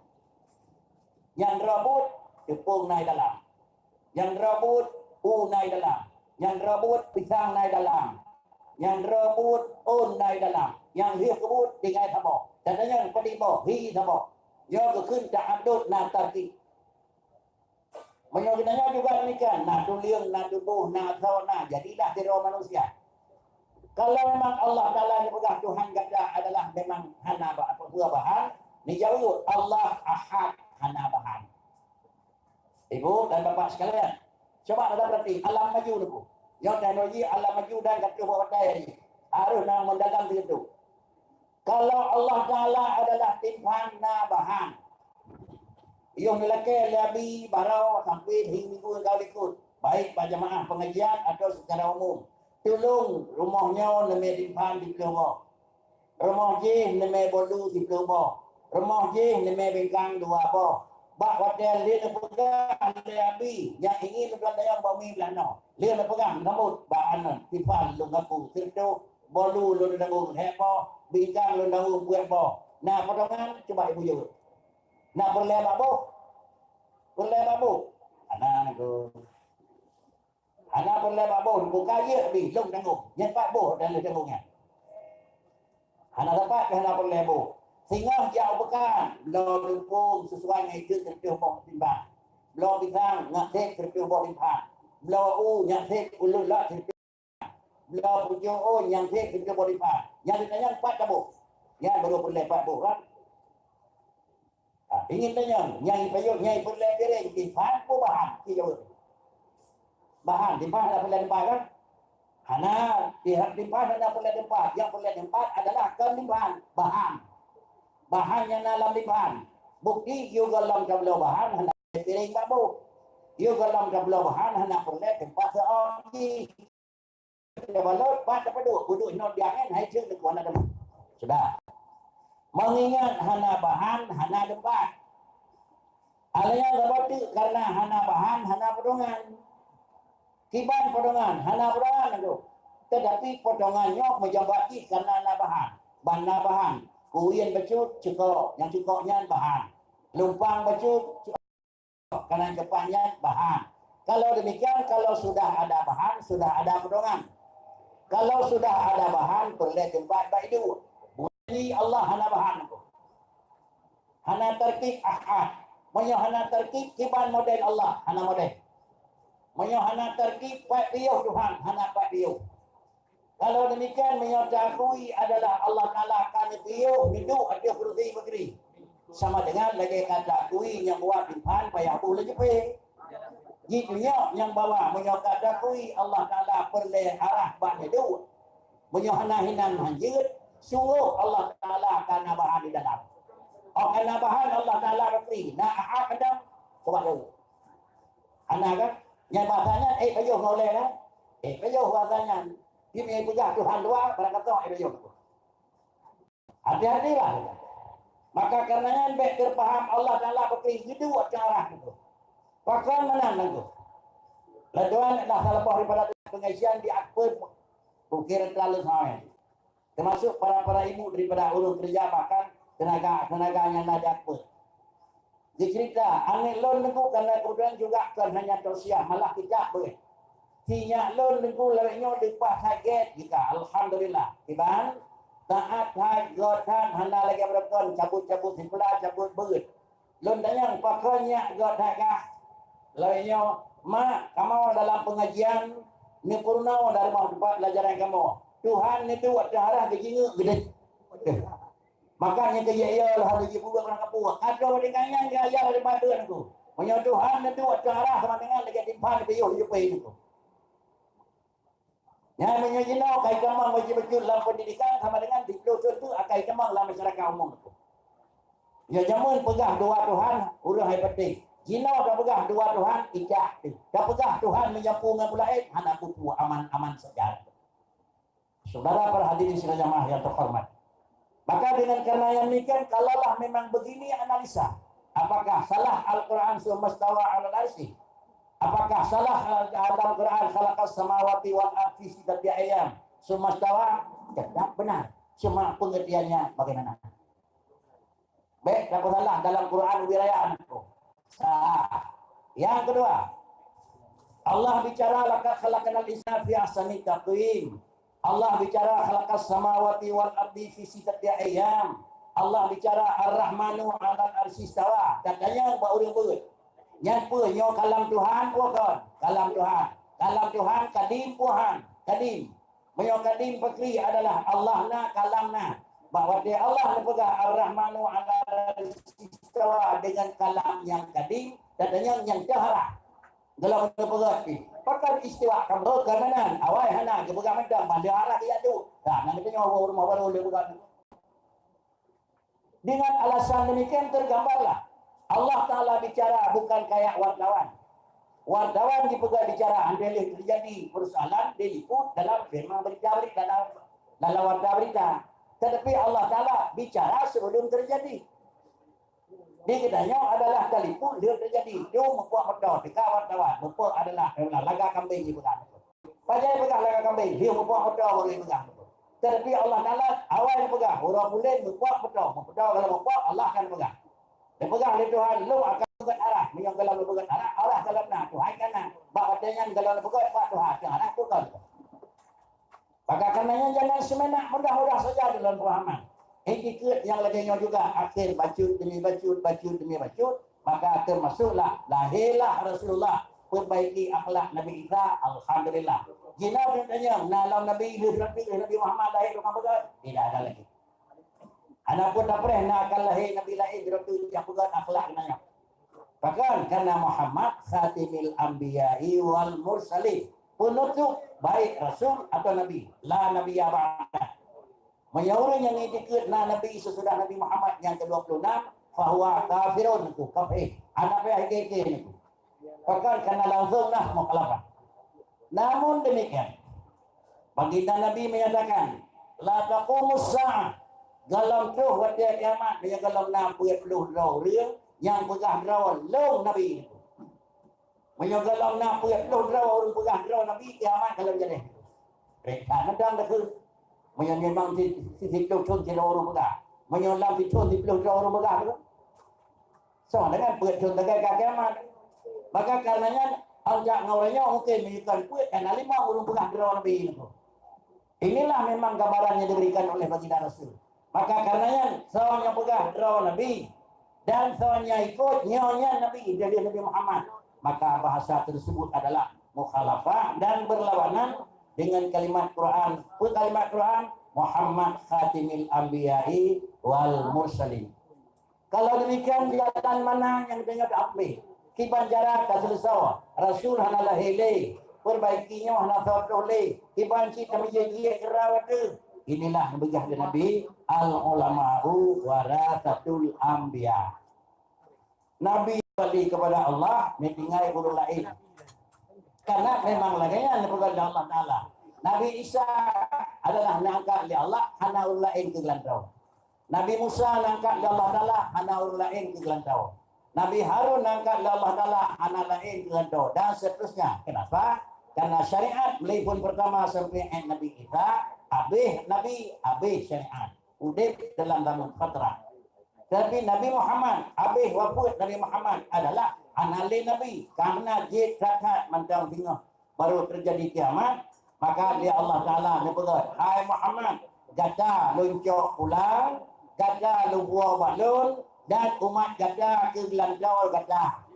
Nyang droe buet, teupông na i dalam. Nyang droe buet, u na i dalam. Nyang droe buet, pisang na i dalam. Nyang droe buet, ôn na i dalam. Nyang lheueh keubuet, tinggai saboh. Dan nyang padum boh, hi saboh. Nyoe geukheun ta'adud na tarkib. Meunyoe geutanyoe juga demikian, na tulieng, na tuboh, na asoe, na, jadilah sidroe manusia. Kalau memang Allah Taala geupeugah Tuhan gata adalah memang hana ba-, apa, peue bahan, neujaweueb, Allah Ahad, hana bahan. Ibu dan bapak sekalian, cuba anda perhati, alam maju niku. Nyoe teknologi alam maju dan ka troh bak watèe nyoe. Harôh na meudagang sigoe. Kalau Allah Taala adalah timphan na bahan, yoh neulakèe lé Abi baroe sampoe di minggu nyang ka likot, baik bak jamaah pengajian atau secara umum. Tulông rumoh nyoe neumè timphan siplôh boh. Rumoh jih neumè bolu siplôh boh. Rumoh jih neumè bingkang dua boh. Bak watèe lheueh neupeugah lé Abi nyang ingin lôn tanyong bak umi blah noe. Lheueh neupeugah sambot bak aneuk, timphan lôn ngaku sireutôh, bolu lôn tanggong lhèe boh, bingkang lôn tanggong peuet boh. Na potongan, cuba ibu jaweueb. Na peureulèe bak boh? Peureulèe bak boh? Hana, Teungku. Hana peureulèe bak boh, buka jeuet bih, lôn tanggong. Nyan pat boh dan lôn tanggong nyan. Hana dapat keu hana peureulèe boh. Singoh jak u peukan, bloe teupông sisuai ngon ié sireutôh boh timphan. Bloe pisang nyak sép sireutôh boh timphan. Bloe u nyak sép ulôn lak sireutôh. Bloe pucôh ôn nyak sép sireutôh boh timphan. Nyan tanyong pat taboh. Nyan baru peureulèe pat boh kan. Ha, ingin tanyong, nyang ipayôh, nyang ipeureulèe piréng, timphan peue bahan, ci jaweueb. Bahan, limbah hana peureulèe limbah kan? Hana, pihak limbah hana peureulèe limbah. Nyang peureulèe limbah adalah kon limbah, bahan. Bahan nyang na lam limbah. Bukti, yue gohlom tabloe bahan hana piring bak boh. Yue gohlom tabloe bahan hana peureulèe teumpat seu'oh jih. Tabalot, pat tapeuduek, peuduek inoe di angén, hai cit leukoe hana teuma. Sudah. Meungingat hana bahan, hana teumpat. Alèh nyan saboh teuk, karena hana bahan, hana potongan. Kiban potongan, hana potongan tu. Tetapi potongan nyoe meujabat jih karena hana bahan. Ban na bahan. Kuyen bacut, cukok. Nyang cukok nyan bahan. Lumpang bacut, cukok. Karena cupang nyan bahan. Kalau demikian, kalau sudah ada bahan, sudah ada potongan. Kalau sudah ada bahan, peureulèe teumpat bak iduek. Bukan Allah hana bahan tu. Hana tarkib ahad. Meunyoe hana tarkib, kiban model Allah, hana model. Meunyoe hana tarkib, pat piôh Tuhan, hana pat piôh. Kalau demikian, meunyoe taakui adalah Allah Taala ka neupiôh neuduek ateueh kursi beukri, sama dengan lagèe ka taakui nyang buat dipan payah boh laju pé. Jitunyok nyang bawa, meunyoe ka taakui Allah Taala peureulèe arah bak neuduek. Meunyoe hana hinan hanjeuet, sunggoh Allah Taala ka na bahan di dalam. Oh, ka na bahan Allah Taala beukri, na ahad kadang, coba dulu. Hana kan? Nyan bahasa nyan, eh, pajoh ngon ulèe kan? Eh, pajoh bahasa nyan. Jih meupeugah Tuhan dua, barang kata, eh, pajoh. Hati-hatilah. Maka karena nyan bèk teupaham Allah Taala beukri geuduek ateueh arah tu. Pakon meunan nangku. Ladoe adalah salah daripada pengajian di Akper, bukir terlalu sangat. Termasuk para-para ibu daripada ureueng keureuja, bahkan tenaga-tenaga nyang na di Akper. Jicerita, aneuk lôn nangku karena kebetulan juga kon hanya tausiah, malah kitab beuet. Si nyak lôn nangku lawét nyoe leupah that gét jika, alhamdulillah. Kiban, taát that, göt that, hana lagèe beureugon, cabut-cabut sikula, cabut beuet. Lôn tanyong, "Pakon nyak göt that kah?" Lawét nyoe, "Mak, kamoe dalam pengajian, neupeurunoe dari rumoh teumpat pelajaran kamoe. Tuhan neuduek ateueh arah geujingeuk geudet." Maka nyan keuh jih, ya Allah, laju jipeugah barang kapue. Ka droe tinggai nyan, ya, ya, laju bateue nangku. Meunyoe Tuhan neuduek ateueh arah sama dengan lagèe timphan piôh jipée nangku. Nyan meunyoe jinoe ka itamong bacut-bacut lam pendidikan sama dengan siplôh thôn tu akan itamong lam masyarakat umum nangku. Ya, jameun peugah dua Tuhan, ureueng hai patéh. Jinoe tapeugah dua Tuhan, ijak tu. Tapeugah Tuhan meujampu ngon peulaén, hana peue-peue, aman-aman saja. Saudara para hadirin sidang jamaah yang terhormat. Maka dengan karena yang demikian, kalaulah memang begini analisa, apakah salah Al-Quran summa stawa alal arsy? Apakah salah, eh, dalam Quran khalaqas samawati wal ardi fi sittati ayyam summa stawa? Tetap benar. Cuma pengertiannya bagaimana? Bèk tapeusalah dalam Quran ubé raya nangku. Salah. Yang kedua, Allah bicara, "Laqad khalaqnal insana fi ahsani taqwim." Allah bicara, "Khalaqas samawati wal ardi fi sittati ayyam." Allah bicara, "Ar-Rahmanu 'alal arsy istawa." Katanya bak ureueng beuet. Nyan peue nyoe kalam Tuhan, peue kon? Kalam Tuhan. Kalam Tuhan kadim, peue han? Kadim. Meunyoe kadim fakri adalah Allah na, kalam na. Bak watèe Allah neupeugah Ar-Rahmanu 'alal arsy istawa dengan kalam nyang kadim, dan nyang, nyang teuharap. Dalam neupeugah pih, pakon istiwa ka beuh keunan, awai hana geupeugah mantong, ban teuharap geujak duek. Dah, na geutanyoe woe rumoh barô lé peugah. Dengan alasan demikian tergambarlah Allah Taala bicara bukan kayak wartawan. Wartawan jipeugah bicara andai lheueh terjadi persoalan diliput dalam firman berita-berita dalam, dalam warta berita. Tetapi Allah Taala bicara sebelum terjadi. Di geutanyoe adalah taliput lheueh terjadi. Jom meupuak moto, teuka wartawan, meupuak adalah laga kambing jipeugah. Pajan peugah laga kambing, lheueh meupuak moto baru jipeugah. Tetapi Allah Taala awai neupeugah, uroe buleuen meupuak moto, meupuak kalau meupuak Allah kan peugah. Neupeugah lé Tuhan, "Lôn akan peugöt arah." Meunyoe gohlom neupeugöt arah, arah gohlom na, Tuhan kan na. Bak watèe nyan gohlom neupeugöt bak Tuhan, arah tu kan. Maka karena nyan jangan semena mudah-mudah saja dalam pemahaman. Iktikeuet nyang lagèe nyoe juga, akhé bacut demi bacut, bacut demi bacut, maka teumasuklah lahélah Rasulullah, peubaiki akhlak Nabi Isa, alhamdulillah. Jinoe tanyong, na lom Nabi lheueh Nabi, Nabi Muhammad lahé tukang peugöt? Tidak ada lagi. Hana pun tapreh na akan lahé Nabi laén, jinoe tu jak peugöt akhlak geutanyoe. Pakon? Karena Muhammad khatimil anbiya'i wal mursalin, penutup baik rasul atau nabi, la nabiyya ba'dah. Meunyoe ureuëng nyang itikeuet na nabi sesudah Nabi Muhammad nyang kedua puluh enam, fahuwa kafirun, itu kafir. Hana payah hike-hike itu. Pakon? Karena langsung nah mukhalafah. Namun demikian, baginda Nabi menyatakan, la taqumus sa'ah, gohlom troh watée kiamat meunyoe gohlom na peuet ploh droe ureuëng nyang peugah droe lôn nabi. Meunyoe gohlom na peuet ploh droe ureuëng peugah droe nabi, kiamat gohlom jadi. Reka nadang dah. Meunyoe memang si, si, si, si, si, si, ureuëng peugah. Meunyoe lam si, si, si, ploh droe ureuëng peugah tu. Sama dengan peuet thon tagai ka kiamat. Maka karena nyan, anjak ngon ureuëng nyoe mungkin menyukan peuet karena lima ureuëng peugah droe nabi nyoe. Inilah memang gambaran yang diberikan oleh baginda Rasul. Maka karena nyan, soe nyang peugah droe nabi dan soe nyang ikut nyoe nyan nabi, jadi Nabi Muhammad, maka bahasa tersebut adalah mukhalafah dan berlawanan dengan kalimat Quran. Apa kalimat Quran? Muhammad khatimil anbiya'i wal mursalin. Kalau demikian, jalan mana nyang tanyoe taambil? Kiban jarak ka seuleusoe, Rasul hana lahé lé, perbaiki nyoe hana soe troh lé, kiban cit tamijé-jijé keurau ateueh. Inilah nyang peugah lé Nabi, al-ulama'u warasatul anbiya. Nabi kembali kepada Allah, neutinggai ureuëng laén. Karena memang lagée nyan neupeugah lé Allah Taala. Nabi Isa adalah neuangkat lé Allah, hana ureuëng laén keu geulantoe. Nabi Musa neuangkat lé Allah Taala, hana ureuëng laén keu geulantoe. Nabi Harun neuangkat lé Allah Taala, hana laén keu geulantoe, dan seterusnya. Kenapa? Karena syariat mulai phon pertama sampai Nabi Isa, habéh Nabi, habéh syariat. Udeb dalam zaman fatrah. Tapi Nabi Muhammad, habéh wafeuet Nabi Muhammad adalah hana lé Nabi, karena jeuet that-that mantong singoh baru terjadi kiamat, maka lé Allah Taala neupeugah, "Hai Muhammad, gata lôn cok pulang, gata lôn puwoe bak lôn, dan umat gata keu geulantoe gata."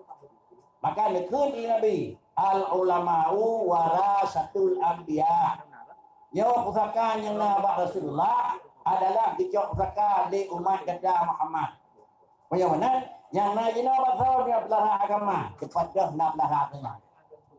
Maka neukheun lé Nabi, "Al-ulama'u warasatul anbiya." Nyoe pusaka nyang na bak Rasulullah adalah geucok pusaka lé umat gata Muhammad. Meunyoe meunan, nyang na jinoe bak droe nyang peulahra agama, teupatoh na peulahra agama.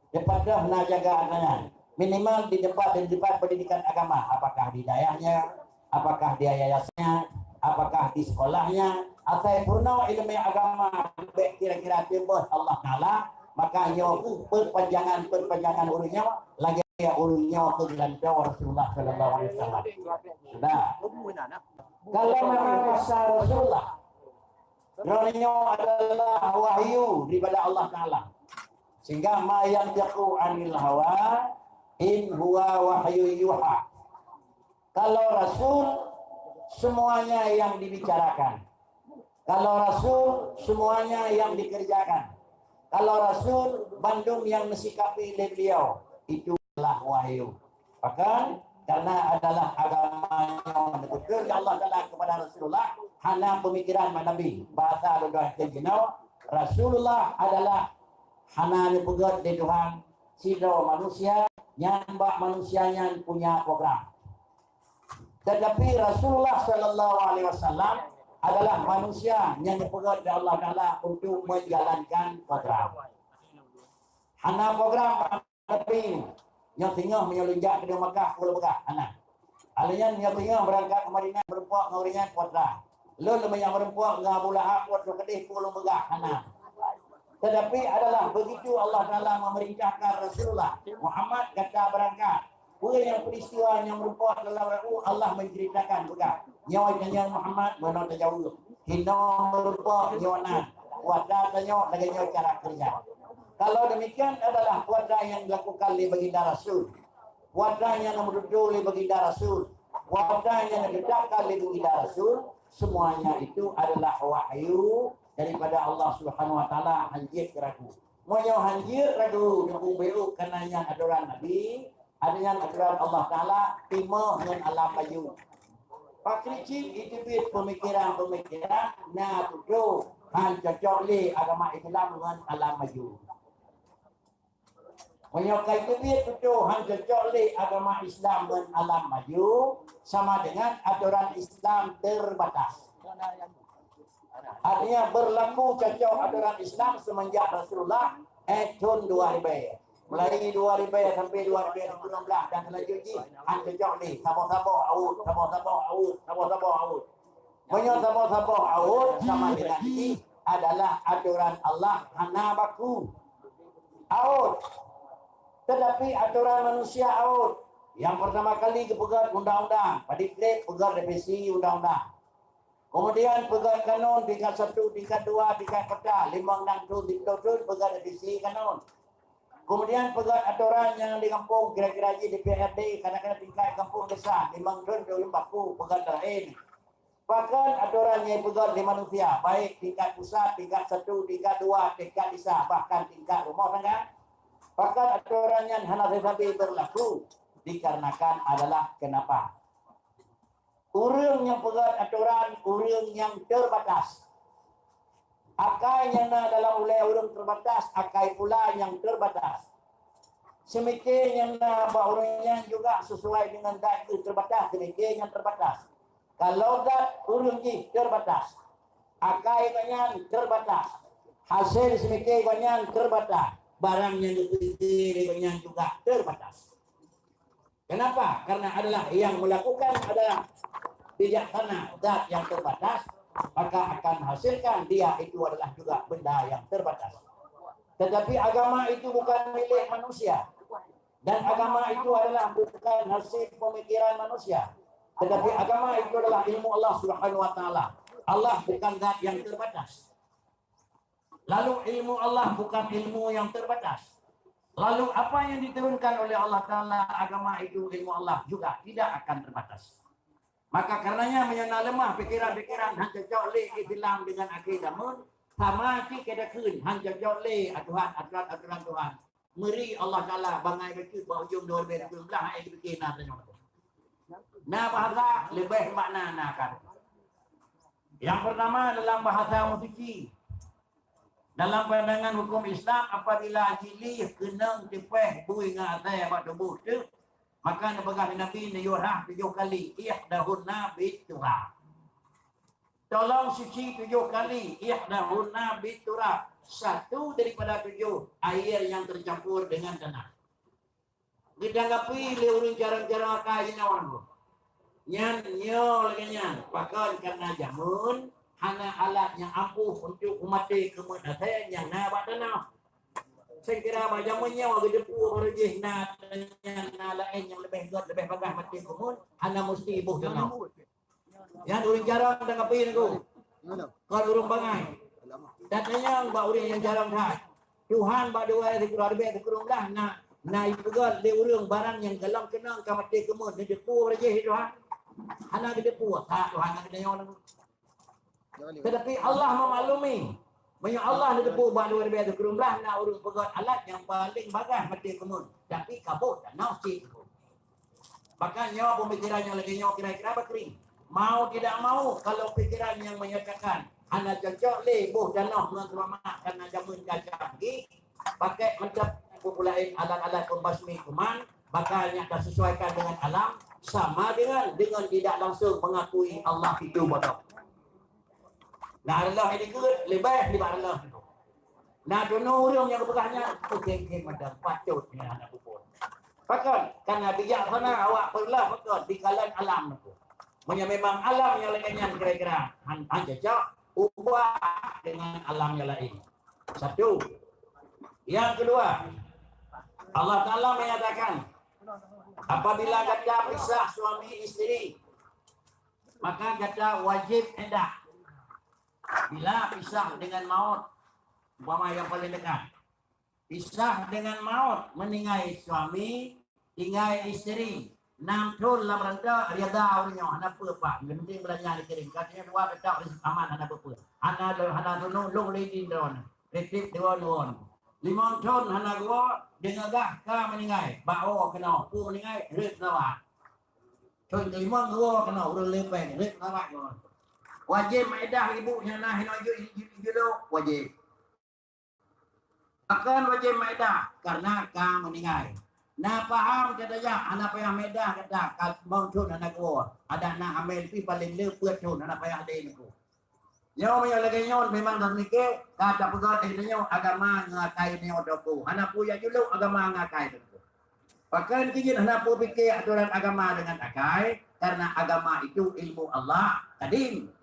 Teupatoh na jaga agama. Minimal di tempat, di tempat pendidikan agama, apakah di dayahnya, apakah di yayasannya, apakah di sekolahnya, asai peurunoe iéleumé agama, bék kira-kira teumbôh Allah Taala, maka nyoe kheueh perpanjangan-perpanjangan ureuëng nyoe, lagée ureuëng nyoe keu geulantoe Rasulullah sallallahu alaihi wasallam. Sudah. Kalau memang masa Rasulullah, droeneuh nyoe adalah wahyu daripada Allah Taala. Sehingga ma yantiqu anil hawa in huwa wahyu yuha. Kalau Rasul, semuanya yang dibicarakan. Kalau Rasul, semuanya yang dikerjakan. Kalau Rasul, bandum yang disikapi lé beliau, itu adalah wahyu. Bahkan, karena adalah agama yang dipeugah oleh Allah Taala kepada Rasulullah, hana pemikiran mak Nabi. Bahasa lôn tuan jinoe, Rasulullah adalah hana dipeugét lé Tuhan sidroe manusia, nyan bak manusia nyan punya program. Tetapi Rasulullah sallallahu alaihi wasallam adalah manusia nyang dipeugét lé Allah Taala untuk menjalankan program. Hana program, tapi nyoe singoh meunyoe lôn jak keudéh Makkah, peue lôn peugah, hana. Alèh nyan nyoe singoh beurangkat u Madinah, meureumpok ngon ureueng nyan, peue atra. Lôn lôn meunyoe meureumpok ngon Abu Lahab, peue lôn keudéh, peue lôn peugah, hana. Tetapi adalah begitu Allah Taala memerintahkan Rasulullah Muhammad gata beurangkat. Peue nyang peristiwa nyang meureumpok dalam rabu, Allah menceritakan peugah. Nyoe tanyoe Muhammad, meunoe tajaweueb. Hinoe meureumpok nyoe nan. Peue atra tanyoe, lagèe nyoe cara kerja. Kalau demikian adalah peue atra nyang dilakukan lé Baginda Rasul. Peue atra nyang neumeututoe lé Baginda Rasul. Peue atra nyang neutetapkan lé Baginda Rasul. Semuanya itu adalah wahyu daripada Allah Subhanahu Wa Taala, hanjeuet ragu. Meunyoe hanjeuet ragu, neupeubeurôk kana nyan atoran Nabi, atoran Allah Taala, timoh ngon alam bayeue. Pakri cit iteubiet peumikiran-peumikiran na tutoe han cocok lé agama Islam ngon alam bayeue. Meunyoe ka iteubiet tutoe han cocok lé agama Islam ngon alam bayeue, sama dengan atoran Islam terbatas. Artinya berlaku cocok aturan Islam semenjak Rasulullah, eh, thon dua ribèe. Mulai dua ribèe sampai dua ribèe sikureueng blah dan selanjut jih han cocok lé. Saboh-saboh awot, saboh-saboh awot, saboh-saboh awot. Meunyoe saboh-saboh awot sama dengan jih adalah aturan Allah hana baku. Awot. Tetapi aturan manusia awot. Yang pertama kali geupeugöt undang-undang, padikrit peugöt revisi undang-undang. Kemudian peugöt kanun tingkat satu, tingkat dua, tingkat kota, limong, nam thon, siplôh thon peugöt revisi kanun. Kemudian peugöt aturan nyang di gampông, kira-kira jih di P R D, kadang-kadang tingkat gampông desa, limong thon, thon baku peugöt laén. Pakon aturan nyang peugöt lé manusia, baik tingkat pusat, tingkat satu, tingkat dua, tingkat desa, bahkan tingkat rumoh tangga? Pakon aturan nyan hana sabe-sabe berlaku? Dikarenakan adalah kenapa? Ureuëng nyang peugöt aturan, ureuëng nyang terbatas. Akai nyang na dalam ulée ureuëng terbatas, akai pula nyang terbatas. Seumiké nyang na bak ureuëng nyan juga sesuai dengan zat geuh terbatas, seumiké nyang terbatas. Kalau zat ureuëng jih terbatas, akai gobnyan terbatas, hasé seumiké gobnyan terbatas, barang nyang geupeumiké lé gobnyan juga terbatas. Kenapa? Karena adalah yang melakukan adalah bijaksana, zat yang terbatas, maka akan hasilkan dia itu adalah juga benda yang terbatas. Tetapi agama itu bukan milik manusia. Dan agama itu adalah bukan hasil pemikiran manusia. Tetapi agama itu adalah ilmu Allah Subhanahu wa Taala. Allah bukan zat yang terbatas. Lalu ilmu Allah bukan ilmu yang terbatas. Lalu apa yang diturunkan oleh Allah Taala, agama itu, ilmu Allah juga tidak akan terbatas. Maka karenanya meunyoe na leumah pikiran-pikiran han cocok lé Islam dengan akhé zaman, sama cit keu takheun han cocok lé aturan-aturan Tuhan. Meuri Allah Taala bangai bacut bak ujong dua ribèe dua puluh blah, hai geupike na tanyoe. Na bahasa leubeh makna na kan. Yang pertama dalam bahasa musiki. Dalam pandangan hukum Islam, apabila jilih keunong tipéh bui ngon asai bak tuboh teuk, maka neupeugah lé Nabi neuyue rhah tujoh kali, ihdahunna bit turab. Tolong suci tujoh kali, ihdahunna bit turab. Satu daripada tujoh air yang tercampur dengan tanah. Geutanggapi lé ureuëng carông-carông akai jinoe. Nyan nyoe lagée nyan, pakon karena jameun hana alat nyang ampuh untuk meumaté keumeut asai nyang na bak tanoh. Seukira bak jameun nyoe geuteupeue baru jih na, nyan na laén nyang leubeh gét, leubeh bagah maté keumeut, hana musti boh tanoh. Nyan ureuëng carông dan kapi nangku. Kon ureuëng bangai. Dan tanyong bak ureuëng nyang carông that. Tuhan bak dua ribèe sikureueng blah na, na ipeugöt lé ureuëng barang nyang golom keunong ka maté keumeut, neuteupeue bak jih Tuhan. Hana geuteupeue, that Tuhan hana geutanyong nangku. Tetapi Allah memaklumi. Meunyoe Allah neuteupeue bak dua ribèe sikureueng blah na ureuëng peugöt alat nyang paleng bagah maté keumeut, tapi ka boh tanoh cit. Maka nyoe pemikiran nyang lagée nyoe kira-kira bakri. Mau tidak mau, kalau pikiran yang menyatakan hana cocok lé boh tanoh ngon seulamat karena jameun ka canggih, pakai mantap buku lain alat-alat pembasmi kuman, maka nyan ka sesuaikan dengan alam, sama dengan, dengan tidak langsung mengakui Allah itu bodoh. Nah, Allah ini good, lebih daripada Allah itu. Nah, dulu ureuëng nyang geupeugah nyan, keukhém-khém mantong, patôt nyan hana peuphon. Pakon? Karena bijaksana awak peureuloh pakon di kalon alam nangku. Meunyoe memang alam nyang lagée nyan kira-kira han, han cocok, ubah dengan alam nyang laén. Satu. Yang kedua, Allah Taala menyatakan, apabila gata pisah suami isteri, maka gata wajib iddah. Bila pisah dengan maut, umpama yang paling dekat, pisah dengan maut, meninggai suami, tinggai isteri, nam thon lam ranta, reda ureuëng nyoe, hana peue-peue, yang penting beulanja dikirim. Katanya dua tetap aman, hana peue-peue. Hana, hana tunong, long lé di droe, retip dua-dua. Limong thon hana geuwoe, deungoe gah ka meninggai, bak woe keunoe, peue meninggai, rhët sawa. Thon kelimong geuwoe keunoe, ureuëng lepeng, rhët sawa. Wajib meuiddah ibu nyang na hinoe ju-, ju-, julok, wajib. Pakon wajib meuiddah, karena ka meninggai. Na paham kata jak, hana payah meuiddah kata, ka limong thon hana geuwoe, adak na hamil pih paling le peuet thon hana payah lé nangku. Nyoe meunyoe lagèe nyoe memang dah mikir, ka tapeugah lé tanyoe agama ngon akai nyoe dua boh. Hana peue jak julok agama ngon akai teungku. Pakon keu jeuet hana peue pike atoran agama dengan akai, karena agama itu ilmu Allah kadim.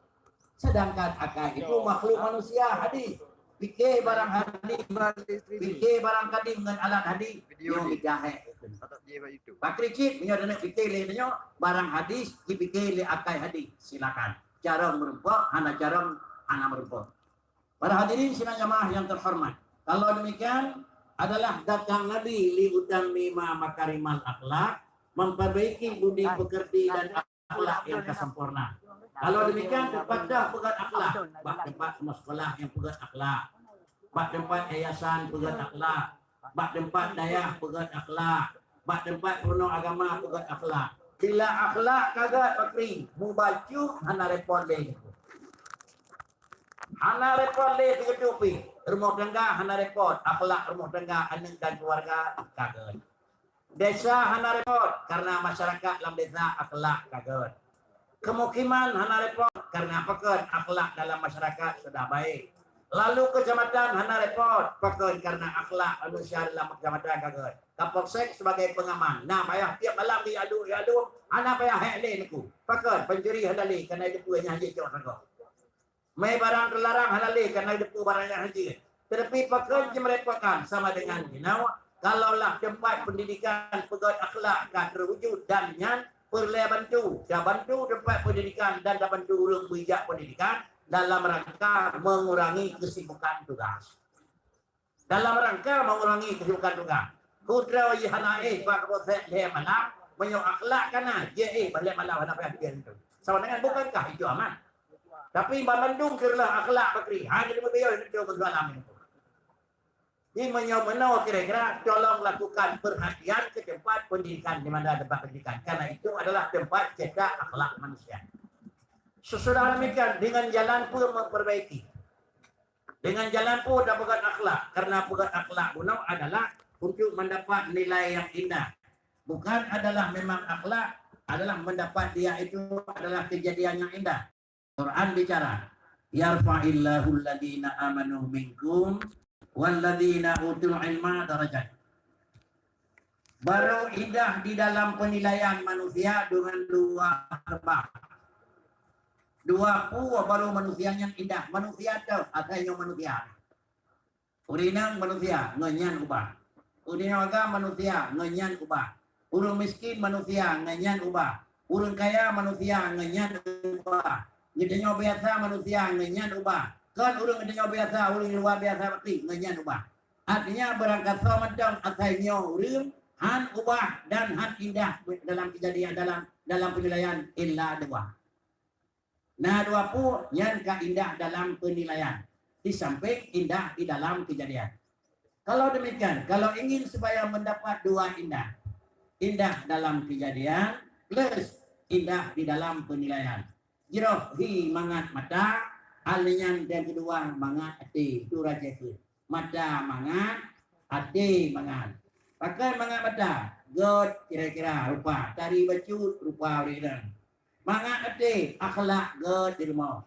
Sedangkan akai itu makhluk manusia hadis. Pike barang hadis, pike barang kadim ngon alat hadis, nyoe beda hai. Pakri cit, meunyoe taneuk pike lé tanyoe, barang hadis dipike lé akai hadis. Silakan. Carông meureumpok, hana carông, hana meureumpok. Para hadirin sidang jamaah yang terhormat, kalau demikian adalah datang Nabi liutammima makarimal akhlak, memperbaiki budi pekerti dan akhlak yang kesempurna. Kalau demikian, teumpat dah peugöt akhlak, bak teumpat sekolah yang peugöt akhlak, bak teumpat yayasan peugöt akhlak, bak teumpat dayah peugöt akhlak, bak teumpat peurunoe agama peugöt akhlak. Bila akhlak ka göt pakri, mubacut hana repot lé. Hana repot lé sigoe pih. Rumoh tangga hana repot, akhlak rumoh tangga, aneuk dan keluarga ka göt. Desa hana repot, karena masyarakat lam desa akhlak ka göt. Kemukiman hana repot, karena pakon akhlak dalam masyarakat sudah baik. Lalu kecamatan hana repot, pakon karena akhlak manusia dalam kecamatan ka göt. Kapolsek sebagai pengaman, na payah tiap malam diadu-adu, hana payah hék lé neuk. Pakon pencuri hana lé, karena itu pun hanya jicok sagoe. Mé barang teularang hana lé, karena itu pun barang nyang hanjeuet. Tetapi pakon jeuet merepotkan sama dengan jinoe, kalaulah teumpat pendidikan peugöt akhlak ka teuwujud dan nyan peureulée bantu, tabantu teumpat pendidikan dan tabantu ureuëng beujak pendidikan dalam rangka mengurangi kesibukan tugas. Dalam rangka mengurangi kesibukan tugas. Kudroe jih hana éh bak kapolsek lhée malam, meunyoe akhlak ka na, jeuet éh bak lhée malam hana payah pikiran tu. Sama dengan bukankah itu aman? Tapi ban mandum keureuleuh akhlak bakri, hana leumoh biyeu itu persoalan itu. Jadi meunyoe meunoe kira-kira, tolong lakukan perhatian ke tempat pendidikan, di mana tempat pendidikan. Karena itu adalah tempat cetak akhlak manusia. Sesudah demikian, dengan jalan pun memperbaiki. Dengan jalan pun dah peugöt akhlak. Karena peugöt akhlak bunoe adalah untuk mendapat nilai yang indah. Bukan adalah memang akhlak, adalah mendapat dia itu adalah kejadian yang indah. Quran bicara, "Yarfa'illahu alladhina amanu minkum walladhina utul ilma darajat." Baru indah di dalam penilaian manusia dengan dua sebab. Dua pue baru manusia nyan indah. Manusia tu, asai nyoe manusia. Ureuëng inong manusia, ngon nyan ubah. Ureuëng inong agam manusia, ngon nyan ubah. Ureuëng miskin manusia, ngon nyan ubah. Ureuëng kaya manusia, ngon nyan ubah. Geutanyoe biasa manusia, ngon nyan ubah. Kon ureuëng geutanyoe biasa, ureuëng luwa biasa bakri, ngon nyan ubah. Artinya, beurangkasoe mantong asai nyoe ureuëng han ubah dan han indah dalam kejadian, dalam, dalam penilaian illa dua. Na dua pue nyan ka indah dalam penilaian, di samping indah di dalam kejadian. Kalau demikian, kalau ingin supaya mendapat dua indah, indah dalam kejadian plus indah di dalam penilaian. Jroh hi mangat mata, alnyan dan kedua mangat até, tu raja tu. Mata mangat, até mangat. Pakon mangat mata? Göt kira-kira rupa, tari bacut rupa ureuëng inong. Mangat até, akhlak göt di rumoh.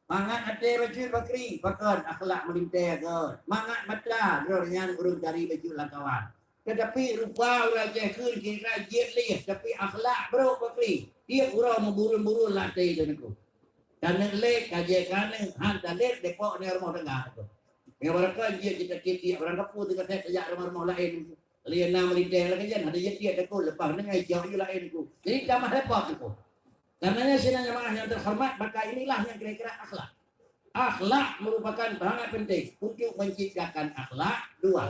Mangat até bacut bakri, pakon akhlak meulintée göt. Mangat mata, droe nyan ureuëng tari bacut lam kawan. Tetapi rupa ureuëng Aceh kheun kira jeuet lé, tapi akhlak brok bakri. Tiep uroe meuburun-burun lam até teungku. Taneuk lé, ka jeuet ka neuk, han talét depok ngon rumoh tangga teungku. Ngon barangkapeue jeuet jitatiep-tiep, barangkapeue teuka tajak rumoh-rumoh laén teungku. Lé na meulintée lagée nyan, hana jitiek takot, leupah nyan ijak ju laén ku. Jadi tamah repot ku. Karenanya sidang jamaah yang terhormat, maka inilah yang kira-kira akhlak. Akhlak merupakan sangat penting untuk menciptakan akhlak dua.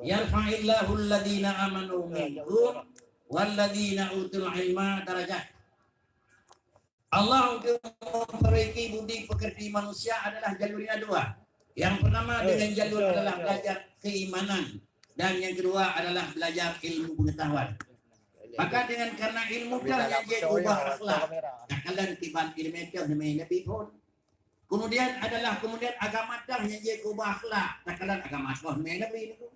Yarfa'illahu alladhina amanu minkum walladhina utul ilma darajat. Allah untuk memperbaiki budi pekerti manusia adalah jalurnya dua. Yang pertama dengan jalur adalah belajar keimanan dan yang kedua adalah belajar ilmu pengetahuan. Maka dengan karena ilmu dah yang dia ubah akhlak, takalon kiban ilmu itu namanya Nabi pun. Kemudian adalah kemudian agama dah yang dia ubah akhlak, takalon agama dah namanya Nabi itu.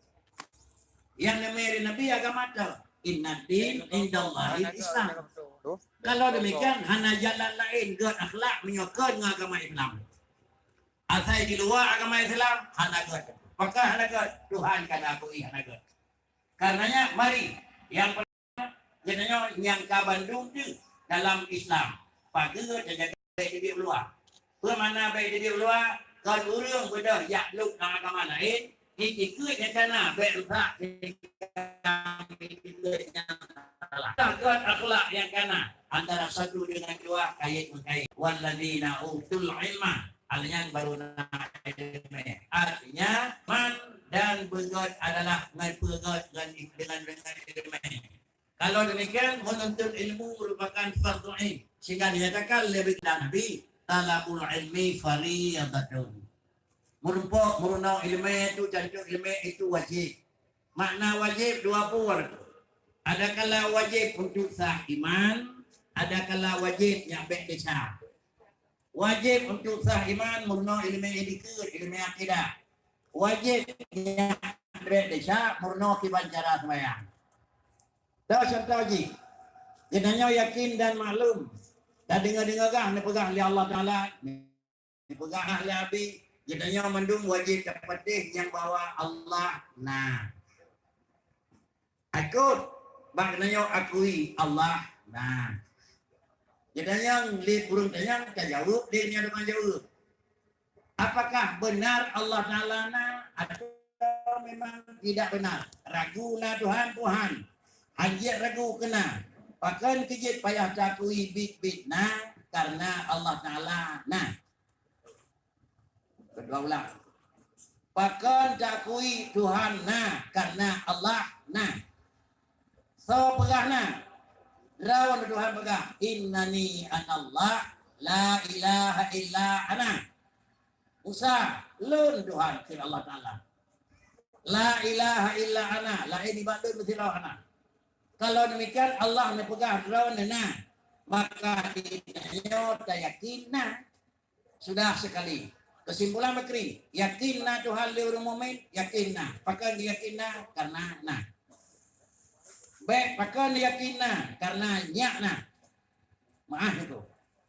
Yang namanya Nabi agama tu. Inna din indallahi Islam. Kalau demikian, hana jalan lain gét akhlak meunyoe kon ngon agama Islam. Asai di luwa agama Islam, hana gét. Pakon hana gét? Tuhan ka na akui hana gét. Karenanya, mari, nyang geutanyoe nyang ka bandum teuh dalam Islam. Pageue tajaga bèk dibiet luwa. Peue makna bèk dibiet luwa? Kon ureueng beudôh jak lôk lam agama laén, itikeuet nyang kana bèk rusak. Takot akhlak nyang kana antara satu dengan dua kait mengkait. Walladzina utul ilma, alnyan baru na ilmu. Artinya, man dan beugét adalah ngon peugét ngon dengan, dengan ilmu. Kalau demikian, menuntut ilmu merupakan fardu ain. Sehingga dinyatakan lebih Nabi, talabul ilmi fariyadatun. Meureumpok, meurunoe ileumèe tu, tantu ileumèe itu wajib. Makna wajib dua pol. Adakala wajib untuk sah iman, adakala wajib nyang bèk desya. Wajib untuk sah iman, meurunoe ileumèe itikeuet, ileumèe akidah. Wajib nyang bèk desya, meurunoe kiban cara seumayang. Toh contoh jih, geutanyoe yakin dan maklum, tadeungoe-deungoe gah neupeugah lé Allah Taala, neupeugah lé Abi, geutanyoe mandum wajib tapatéh nyang bahwa Allah na. Akot, bak geutanyoe akui Allah na. Geutanyoe lé ureueng tanyong, tajaweueb lé nyang teuma jaweueb. Apakah benar Allah Taala na atau memang tidak benar? Ragu na Tuhan, Tuhan. Hanjeuet ragu keuna. Pakon keu jeuet payah takui biet-biet na, karena Allah Taala na. Kedua ulang. Pakon takui Tuhan na, karena Allah na. Soe peugah na? Droe Tuhan peugah, "Innani anallah, la ilaha illa ana." Musa, "Lôn Tuhan," kheun Allah Taala. "La ilaha illa ana," laén nibak lôn meusidroe hana. Kalau demikian, Allah neupeugah droe na, maka di tanyoe tayakin na. Sudah sekali. Kesimpulan bakri, yakin na Tuhan lé ureueng mukmin, yakin na. Pakon yakin na? Karena na. Bèk, pakon yakin na? Karena nyak na. Maah nyoe.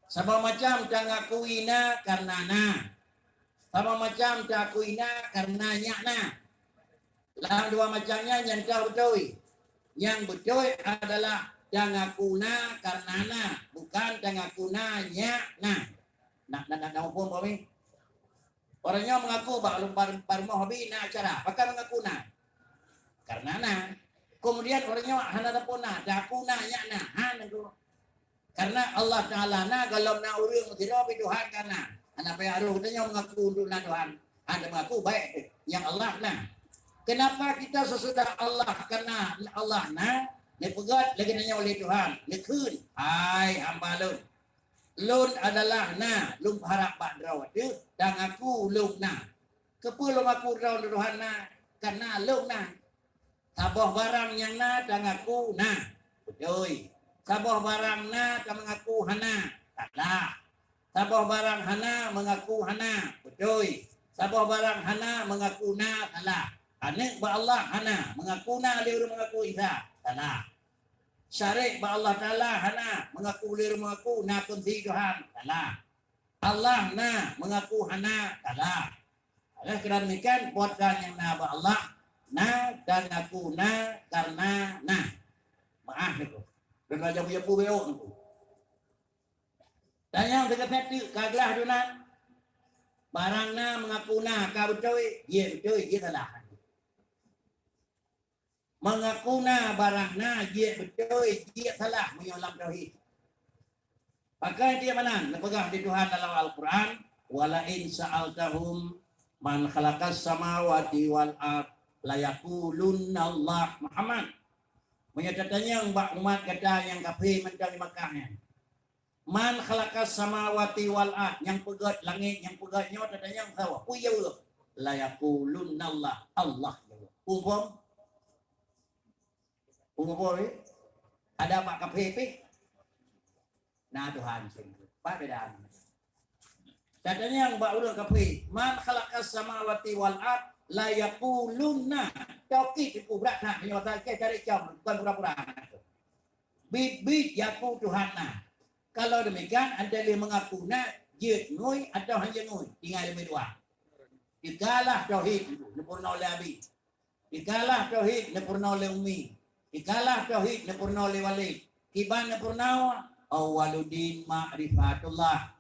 Saboh macam tangakui na karena na. Saboh macam takui na karena nyak na. Lam dua macam nyan, nyang ka beutôi. Nyang beutôi adalah tangaku na karena na, bukan tangaku na nyak na. Nak, nak, nak, nak muphom, Bobi? Orang nyoe mengaku bak lom bar-, bar moh Bobi na acara. Pakon mengaku na? Karena na. Kemudian orang nyoe hana tapeuna, taku na, nyak na. Ha, na tu. Karena Allah Taala na, gohlom na ureueng sidroe pih Tuhan ka na. Hana payah roh geutanyoe mengaku untuk na Tuhan. Hana mengaku baik nyang Allah na. Kenapa kita sesudah Allah ka na, Allah na, neupeugét lagèe nyoe lé Tuhan, neukheun, "Hai hamba lôn, lôn adalah na, lôn harap bak droe teuh, tangaku lôn na." Keupeue lôn aku droe Tuhan na? Karena lôn na. Saboh barang nyang na tangaku na. Beutôi. Saboh barang na tameungaku hana. Salah. Saboh barang hana meungaku hana. Beutôi. Saboh barang hana meungaku na. Salah. Aneuk bak Allah hana meungaku na lé ureueng meungaku Isa. Salah. Syarek bak Allah Taala hana meungaku lé ureueng meungaku na kunsi Tuhan. Salah. Allah na meungaku hana. Salah. Oleh karena demikian, buat nyang na bak Allah na dan aku na karena na. Maah nyoe. Dan raja punya pu beok nyoe. Dan nyang teuka teuk ka glah dunan, barang na meungaku na ka beutôi, jeuet beutôi, jeuet salah. Meungaku na barang na, jeuet beutôi, jeuet salah meunyoe lam tauhid. Pakon tiep meunan neupeugah di Tuhan dalam Al-Quran, "Wa la in sa'altahum man khalaqas samawati wal ard layaqulunna Allah." Muhammad, meunyoe tatanyong bak umat gata nyang kafé mantong di Makkah nyan, "Man khalaqas samawati wal ard," nyang peugét langét, nyang peugét nyoe, tatanyong saboh, peue jaweueb? "Layaqulunna Allah," Allah jaweueb. Peue muphom? Peue muphom, eh? Ada bak kafé pih? Na Tuhan sendiri. Pat beda. Tatanyong bak ureueng kafé, "Man khalaqas samawati wal ard layaqulunna." Taukid itu brat that, meunyoe asai cari cam, bukan pura-pura. Bit-bit yaku Tuhan na. Kalau demikian, anda lé mengaku na, Jeuet ngui atawa hana jeuet ngui, tinggai leubeh dua. Tikalah tauhid, neupeurunoe lé abi. Tikalah tauhid, neupeurunoe lé umi. Tikalah tauhid, neupeurunoe lé walid. Kiban neupeurunoe, awwaluddin ma'rifatullah.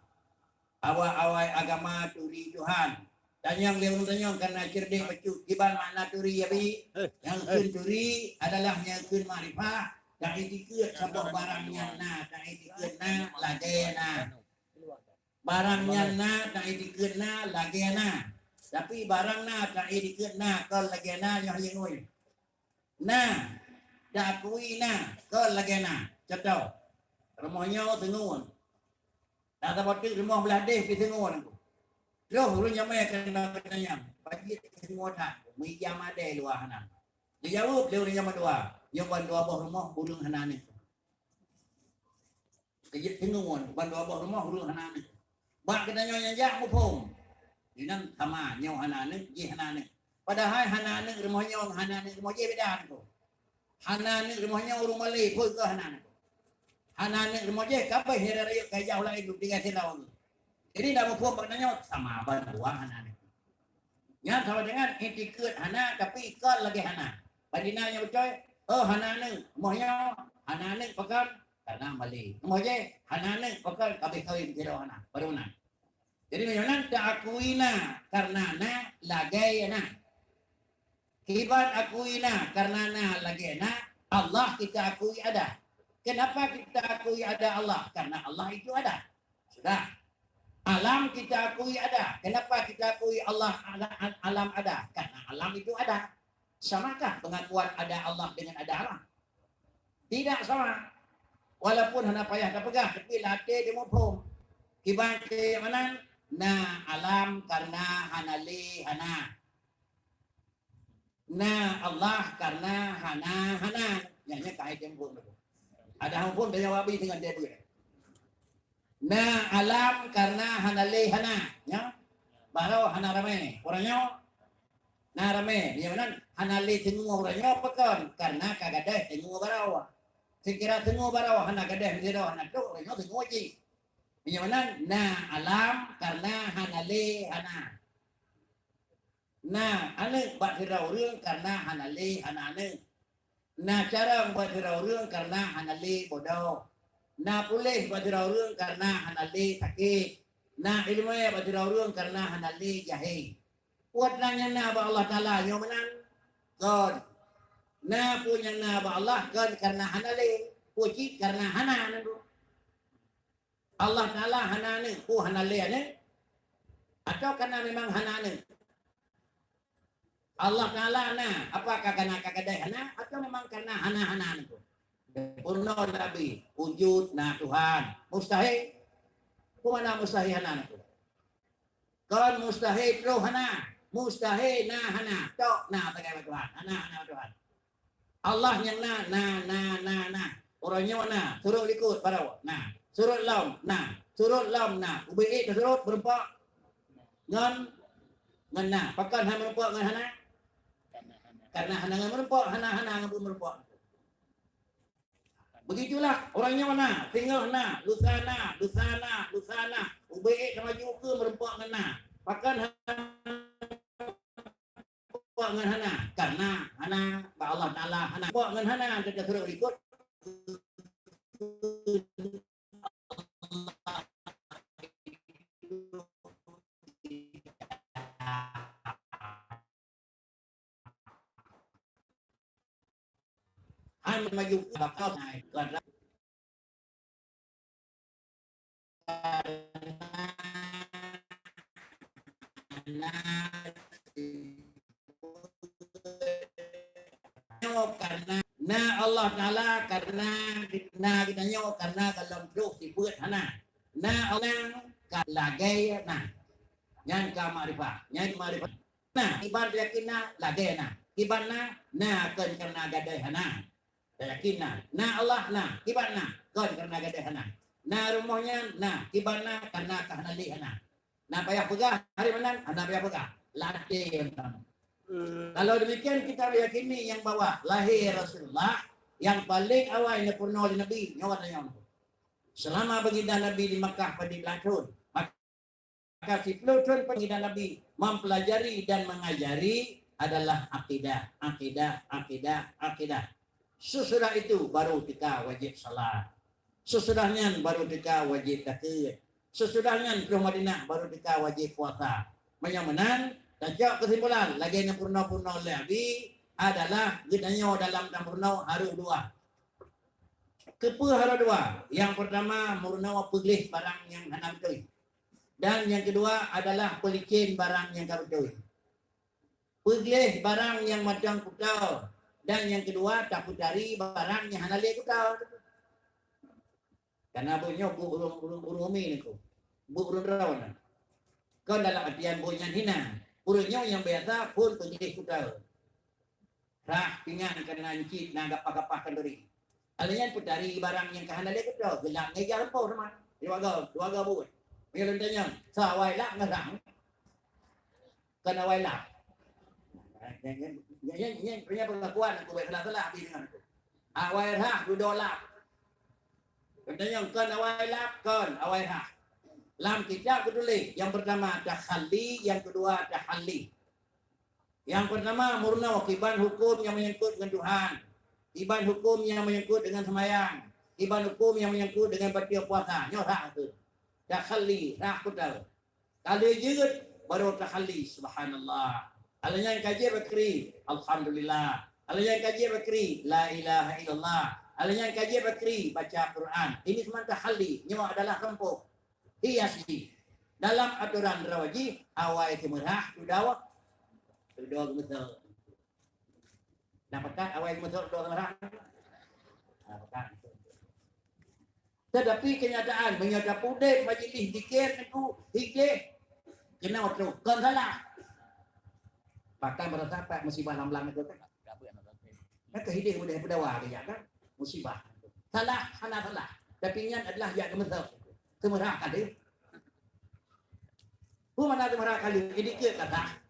Awai-awai agama turi Tuhan. Tanyong lé ureueng tanyong kareuna ceurdeh bacut. Kiban makna turi, abi? Nyang kheun turi adalah nyang kheun makrifah. Taiktikeuet saboh barang nyang na, taiktikeuet na, lagée na. Barang nyang na, taiktikeuet na, lagée na. Tapi barang na, taiktikeuet na, kon lagée na, nyoe nyang ngui. Na, taakui na, kon lagée na. Contoh, rumoh nyoe teungoh. Dak saboh teuk rumoh blah deh pih teungoh nangku. Troh ureueng nyamai keu na geutanyoe, "Bajiet teungoh that, meuija madé luwa hana." Geujaweueb lé ureueng nyamai dua, "Nyoe ban dua boh rumoh ureueng hana aneuk." Geujeuet teungoh ban dua boh rumoh ureueng hana aneuk. Bak geutanyoe nyang jak muphom, inan sama nyoe hana aneuk, jih hana aneuk. Padahai hana aneuk rumoh nyoe ngon hana aneuk rumoh jih beda nangku. Hana aneuk rumoh nyoe ureueng malée, phon keu hana aneuk. Hana aneuk rumoh jih ka abéh nyang rayeuk ka ijak u laén tinggai sidroe. Jadi dak muphom bak geutanyoe sama ban dua hana aneuk. Nyan sama dengan itikeuet hana tapi ikot lagée hana. Padina nyang beutôi, oh hana aneuk, rumoh nyoe hana aneuk pakon? Karena malée. Rumoh jih hana aneuk pakon? Ka abéh kawén sidroe hana. Baru meunan. Jadi meunyoe nan taakui na karena na lagée na. Kiban akui na karena na lagée na, Allah kita akui ada. Kenapa kita akui ada Allah? Karena Allah itu ada. Sudah. Alam kita akui ada. Kenapa kita akui Allah ala-, alam ada? Karena alam itu ada. Samakah pengakuan ada Allah dengan ada alam? Tidak sama. Walaupun hana payah tapeugah, tapi latée dimuphom. Kiban keu meunan, na alam karena hana lé hana. Na Allah karena hana hana. Nyan nyan ka hai teumpok tu. Ada hukum dan jawab itu dengan dia. Na alam karena hana lé hana. Nya. Baroe hana ramé. Ureueng nyoe na ramé. Nyan meunan hana lé teungoh ureueng nyoe pakon? Karena ka gadôh teungoh baroe. Seukira teungoh baroe hana gadôh sidroe hana trok, ureueng nyoe teungoh cit. Nyan meunan na alam karena hana lé hana. Na aneuk bak sidroe ureueng karena hana lé hana aneuk. Na carông bak sidroe ureueng karena hana lé bodoh. Na puléh bak sidroe ureueng karena hana lé sakét. Na ileumèe bak sidroe ureueng karena hana lé jahé. Peue nyang na bak Allah Taala nyoe meunan? Kon. Na peue nyang na bak Allah kon karena hana lé, peue cit karena hana nanggroe. Allah Taala hana aneuk, peue hana lé aneuk? Atawa karena memang hana aneuk? Allah Taala na, apakah karena ka gadôh hana, atawa memang karena hana-hana aneuk? Peunoh Nabi, wujud na Tuhan. Mustahil? Peue makna mustahil hana aneuk? Kon mustahil troh hana, mustahil na hana, tok na sagai bak Tuhan, hana hana bak Tuhan. Allah nyang na, na, na, na, na. Uroe nyoe na, surot likot baroe na, surot lom na, surot lom na. Ubé ék tasurot meureumpok ngon, ngon na. Pakon hana meureumpok ngon hana? Karena hana ngon meureumpok, hana, hana ngon meureumpok. Begitulah, uroe nyoe na, singoh na, lusa na, lusa na, lusa na. Ubé ék tamaju ukeue meureumpok ngon na. Pakon hana meureumpok ngon hana? Karena hana bak Allah Taala hana. Meureumpok ngon hana, teuka surot likot. Han maju bakal naik kuadrat. Nyoe karena na Allah Taala, karena na geutanyoe, karena golom troh sifeuet hana. Na Allah ka lagée na. Nyan ka makrifah. Nyan makrifah. Na, kiban tayakin na, lagée na. Kiban na, na kon karena gadôh hana. Tayakin na. Na Allah na, kiban na, kon karena gadôh hana. Na rumoh nyan na, kiban na, karena ka hana lé hana. Na payah peugah, hari meunan, hana payah peugah. Latée mantong. Kalau demikian kita meyakini yang bahwa lahé Rasulullah yang paling awai neupeurunoe lé Nabi, nyoe watée nyoe. Selama baginda Nabi di Makkah pada belasan thon, Maka siploh thon peungidan Nabi mempelajari dan mengajari adalah akidah, akidah, akidah, akidah. Sesudah itu baru teuka wajib salat. Sesudah nyan baru teuka wajib zakeuet. Sesudah nyan troh Madinah baru teuka wajib puasa. Meunyoe meunan, tacok keusimpulan lagée nyang peurunoe-peurunoe lé Abi adalah geutanyoe dalam tameurunoe harôh dua. Keupeue harôh dua? Nyang peurtama, meurunoe peugleh barang nyang hana beutôi. Dan nyang keudua adalah peulicén barang nyang ka beutôi. Peugleh barang nyang mantong kuto, dan nyang keudua tapeutari barang nyang hana lé kuto. Karena buet nyoe buet ureuëng, ureuëng, ureuëng umi niko. Buet ureuëng droe na. Kon dalam artian buet nyan hina. Ureuëng nyoe nyang biasa phon peugleh kuto. Rhah pingan ka na cit na gapah-gapah khanduri. Alèh nyan peutari barang nyang ka hana lé kuto, geulak ngon ija leumpôh teuma. Dua go, dua go buet. Meunyoe lôn tanyong, soe awai lap ngon rhah? Kon awai lap. Nyan, nyan, nyan, nyan, nyan pengakuan aku, baik salah-salah habéh deungon aku. Awai rhah dudoe lap. Lôn tanyong, kon awai lap, kon awai rhah. Lam kitab geutuléh, nyang peurtama takhalli, nyang keudua tahalli. Nyang peurtama, meurunoe kiban huköm nyang meunyangkot ngon Tuhan, kiban huköm nyang meunyangkot deungon seumayang, kiban huköm nyang meunyangkot deungon bateue puasa. Nyoe rhah kheueh. Takhalli, rhah kuto. Ka lheueh jeuet, barô takhalli, subhanallah. Alèh nyan ka jeuet bakri, alhamdulillah. Alèh nyan ka jeuet bakri, la ilaha illallah. Alèh nyan ka jeuet bakri, baca Quran. Ini seumanta takhalli. Nyoe adalah reumpôh. Hias jih. Dalam atoran droe jih, awai seumeurah, tudoe, tudoe geumeusok. Dah pakat awai geumeusok tudoe seumeurah? Dah pakat. Tetapi kenyataan, meunyoe tapeudeh majlis zikir nyan, hideh, keunoe troh, kon salah. Bahkan meurasa pat musibah lam-lam itu kan. Maka hideh udeh peudawa keu jak kan? Musibah. Salah, hana salah. Tapi nyan adalah jak geumeusok. Seumeurah ka deh. Peue makna seumeurah ka lheueh? Jadi keu kata.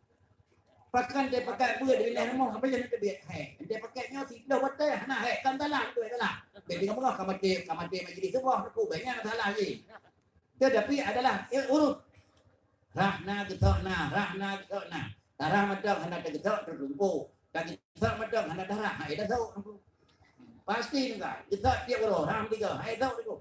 Pakon teupakat beuet di binéh rumoh, apa nyang teubiet? Hai, teupakat nyoe siploh watèe hana hai, kan salah, beutôi salah. Jadi kamoe ka maté, ka maté majlis suboh, aku banyak salah jih. Tetapi adalah, eh, urut. Rhah na, geusok na, rhah na, geusok na. Darah mantong hana tageusok, teutumpôk. Tageusok mantong hana darah, hai, dah sok. Pasti nengah. Geusok tiep uroe, rhah meusigoe, hai, sok, sok.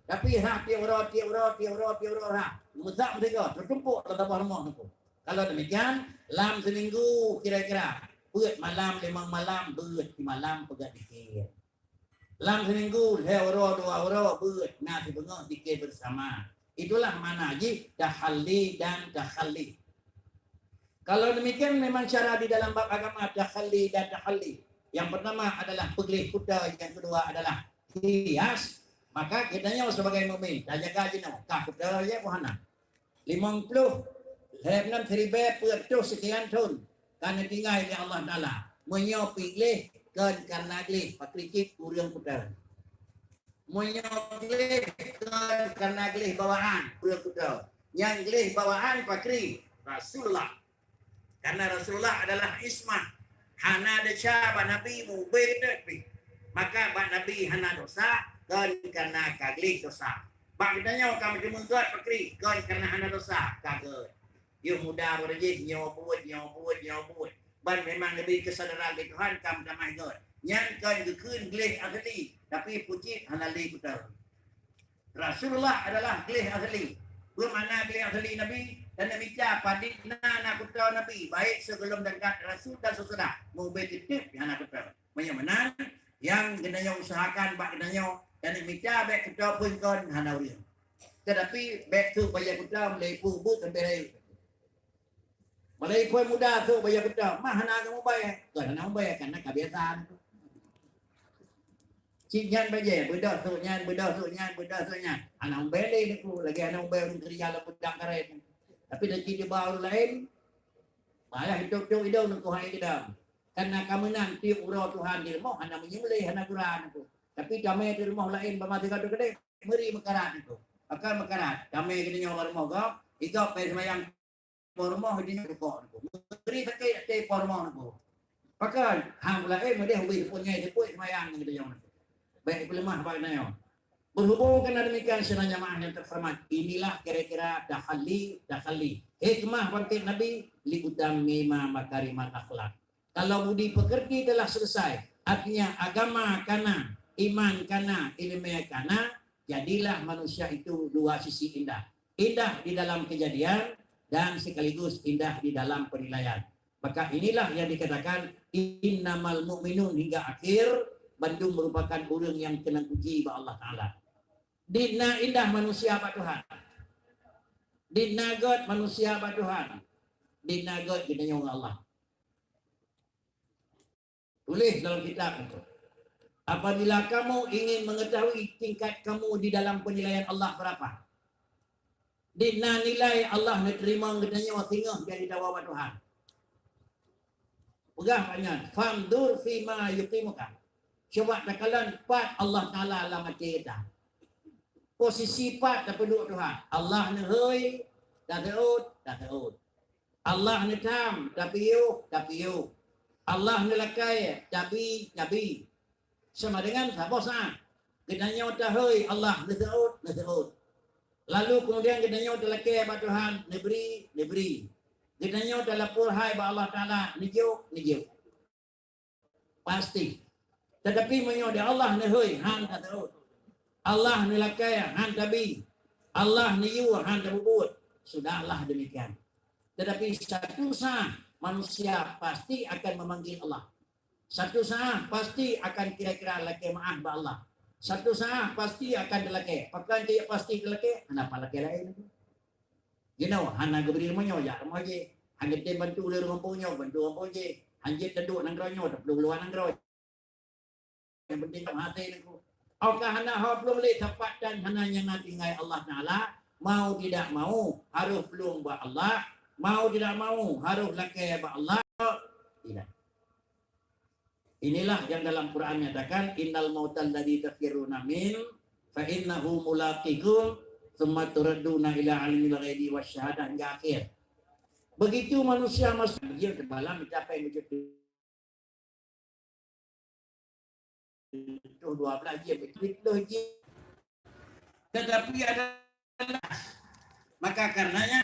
Tapi rhah tiep uroe, tiep uroe, tiep uroe, tiep uroe rhah. Meusak meusigoe, teutumpôk lam saboh rumoh niko. Kalau demikian, lam seminggu kira-kira, peuet malam, limong malam, beuet simalam peugah zikir. Lam seminggu, lhèe uroe, dua uroe, beuet na sibeungoh zikir bersama. Itulah makna jih tahalli dan takhalli. Kalau demikian, memang cara di dalam bab agama tahalli dan tahalli. Yang pertama adalah peugleh kuto, yang kedua adalah hias. Maka geutanyoe sebagai mukmin, tajaga jinoe, ka kuto ya, buhana. Limong ploh, lhèe buleuen siribèe peuet reutôh seukian thon ka neutinggai lé Allah Taala. Meunyoe pih gleh, kon kareuna gleh, pakri cit ureueng kuto. Meunyoe gleh, kon kareuna gleh bawaan ureueng kuto. Nyang gleh bawaan pakri? Rasulullah. Karena Rasulullah adalah ismah. Hana desya bak Nabi, mubé teuk pih. Maka bak Nabi hana dosa, kon kareuna ka gleh dosa. Bak geutanyoe ka meuteumé gét pakri, kon kareuna hana dosa, ka gét. Yoh muda baroe jih nyoe buet, nyoe buet, nyoe buet. Ban memang neubri keusadaran lé Tuhan ka meutamah gét. Nyan kon geukheun gleh asli, tapi pucit hana lé kuto. Rasulullah adalah gleh asli. Beumakna gleh asli Nabi, dan neumita padit na na kuto Nabi, baik sigohlom dan that Rasul dan seusudah, mubé teuteup hana kuto. Meunyoe meunan, nyang geutanyoe usahakan bak geutanyoe, dan neumita bèk kuto pun kon hana ureueng. Tetapi bèk sôk baya kuto meulai peubuet sampai rayeuk. Meulai phôn muda sôk baya kuto, mah hana geumubaya. Kon hana mubaya, karena kebiasaan. Cit nyan bajèe, beudôh sôk nyan, beudôh sôk nyan, beudôh sôk nyan. Hana mubaya lé niko, lagèe hana mubaya ureueng keurija lam beudang karét. Tapi dak cit jiba ureueng laén, malah itôp-tôp idông niko hai geudong. Karena ka meunan tiep uroe Tuhan di rumoh hana meunyeuleh, hana gura niko. Tapi tamè di rumoh laén bak masa gob teukeudeh, meuri meukarat niko. Pakon meukarat, tamè geutanyoe bak rumoh gob, igob pèng seumayang po rumoh di rukok niko. Meuri sakét até po rumoh niko. Pakon, hang pula, eh, meudeh ubé seupôt nyan, seupôt seumayang ngon geutanyoe niko. Bèk peuleumah bak geutanyoe. Berhubung karena demikian, sidang jamaah yang terhormat, inilah kira-kira tahalli, tahalli. Hikmah bangkit Nabi, liutammima makarimal akhlak. Kalau budi pekerti telah selesai, artinya agama kana, iman kana, ilmu kana, jadilah manusia itu dua sisi indah. Indah di dalam kejadian dan sekaligus indah di dalam penilaian. Maka inilah yang dikatakan innamal mu'minun hingga akhir, bandum merupakan ureuëng yang keunong puji bak Allah Taala. Di na indah manusia bak Tuhan. Di na gét manusia bak Tuhan. Di na gét geutanyoe ngon Allah. Tuléh dalam kitab itu. Apabila kamu ingin mengetahui tingkat kamu di dalam penilaian Allah berapa, di na nilai Allah neuteurimong geutanyoe singoh jadi dawa bak Tuhan. Peugah bak nyan, "Fanzur fima yuqimuka." Cuba takalon pat Allah Taala lam até gata. Posisi pat tapeuduek Tuhan. Allah neuhôi, taseuôt, taseuôt. Allah neutam, tapiôh, tapiôh. Allah neulakée, tabi, tabi. Sama dengan saboh saát. Geutanyoe tahôi Allah neuseuôt, neuseuôt. Lalu kemudian geutanyoe talakée bak Tuhan neubri, neubri. Geutanyoe talapor hai bak Allah Taala neujok, neujok. Pasti. Tetapi meunyoe di Allah neuhôi, han taseuôt. Allah neulakée, han tabi. Allah neuyue, han tapubuet. Sudahlah demikian. Tetapi satu saat manusia pasti akan memanggil Allah. Satu saat pasti akan kira-kira lakée meuáh bak Allah. Satu saat pasti akan talakée. Pakon keu pasti talakée? Hana pat lakée laén. Jinoe hana geubri rumoh nyoe jak rumoh jih. Han geutem bantu lé rumoh nyoe, bantu rumoh jih. Han jeuet taduek nanggroe nyoe, taplueng luwa nanggroe. Nyang penting ka meuhasé nanggroe. Oka hana ho plueng lé sapat dan hana nyang na tinggai Allah Taala, mau tidak mau harus plueng bak Allah, mau tidak mau harus lakée bak Allah. Tidak. Inilah yang dalam Quran nyatakan, "Innal mautal ladzi tafirruna min fa innahu mulaqikum, tsumma turadduna ila alimil ghaibi wasyahadah," hingga akhir. Begitu manusia masuk, dia terbalam mencapai wujud tujuh dua belas jam, itu puluh jam. Tetapi ada, maka karenanya,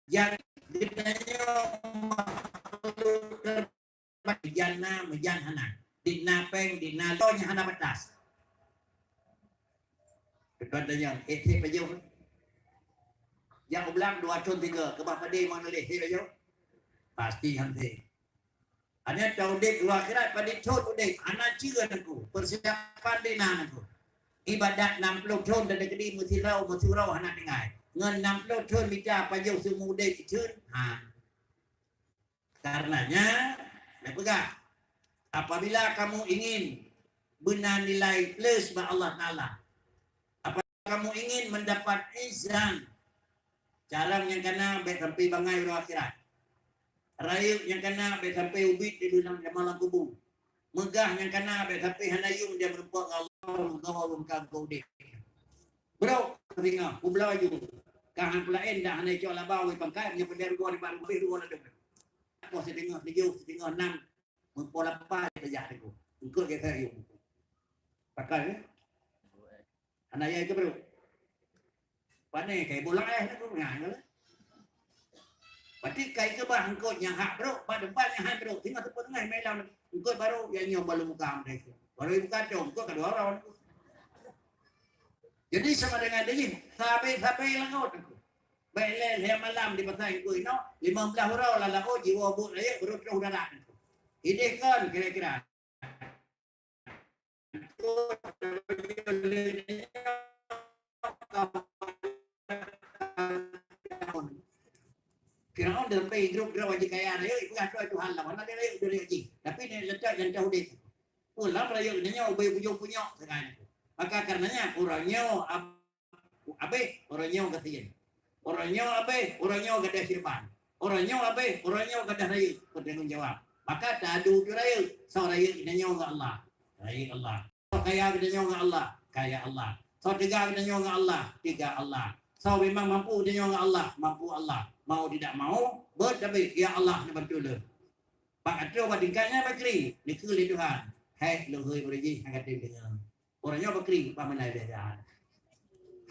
jadi geutanyoe makhluk terbaik, meujan na, meujan hana. Di na péng, di na lôn, hana batas. Depan tanya, eh, eh, pajoh. Jak u blang dua thon tiga, keubah padé mang lé, eh, pajoh. Pasti han teuh. Hanya taudép dua akhirat, padé thon udép, hana ceue teungku. Persiapan di na teungku. Ibadat enam puluh thon dan keudi meusidroe, meusidroe hana tinggai. Ngon enam puluh thon mita pajoh seumeu udép itheun, ha. Karenanya, lôn peugah, apabila kamu ingin beuna nilai plus bak Allah Taala, apabila kamu ingin mendapat ihsan, carông nyang kana bék sampai bangai uroe akhirat. Rayeuk nyang kana bék sampai ubit di dalam, dalam kubu. Meugah nyang kana bék sampai hana yuem dia meurumpok ngon Allah, meugawa ureueng ka geuh udép. Brok, teuringoh, kubloe aju. Ka han peulaén dah hana icok laba wai pangkat, nyoe peundeh rugoe nibak rugoe, rugoe ladôm. Poh siteungoh tujoh, siteungoh nam, meupoh lapan tajak teungku. Engkot gata yum. Pakai, eh? Hana yai ke, Bro? Pane kai bola eh, nak peugah nyoe. Berarti kai keubah engkot nyang hak, Bro, bak depan nyang hak, Bro. Tinggal teupeue teungoh meulam. Engkot baru nyang nyoe baru buka meunan. Baru buka dong, engkot kedua orang. Jadi sama dengan daging, sabe-sabe lagot. Baik lé lhèe malam di pasai kue inoe, lima belas uroe lam laôt jiwoe buet rayeuk, baru troh darat. Ideh kon kira-kira. Firaun sampai idrop-drop haji kaya rayeuk, ipeugah droe Tuhan lah, mana dia rayeuk, dia rayeuk jih. Tapi dia letak jantan udép. Oh, lam rayeuk nyoe ubé bujong punyok sekarang. Maka karenanya, urang nyoe ab-, abéh, urang nyoe gasien. Urang nyoe abéh, urang nyoe gadoh sirban. Urang nyoe abéh, urang nyoe gadoh rayeuk bertanggung jawab. Maka tadu tu rayeuk, soe rayeuk geutanyoe ngon Allah. Rayeuk Allah. Soe kaya geutanyoe ngon Allah, kaya Allah. Soe teuga geutanyoe ngon Allah, teuga Allah. Soe memang mampu geutanyoe ngon Allah, mampu Allah. Mau tidak mau, beuet tabé, "Ya Allah, neubantu lôn." Bak ateueh bak tingkat nyan bakri, neukheun lé Tuhan, "Hai lôn hôi ureueng jih nyang ka tem deungoe." Uroe nyoe bakri, bah meunai lé saat.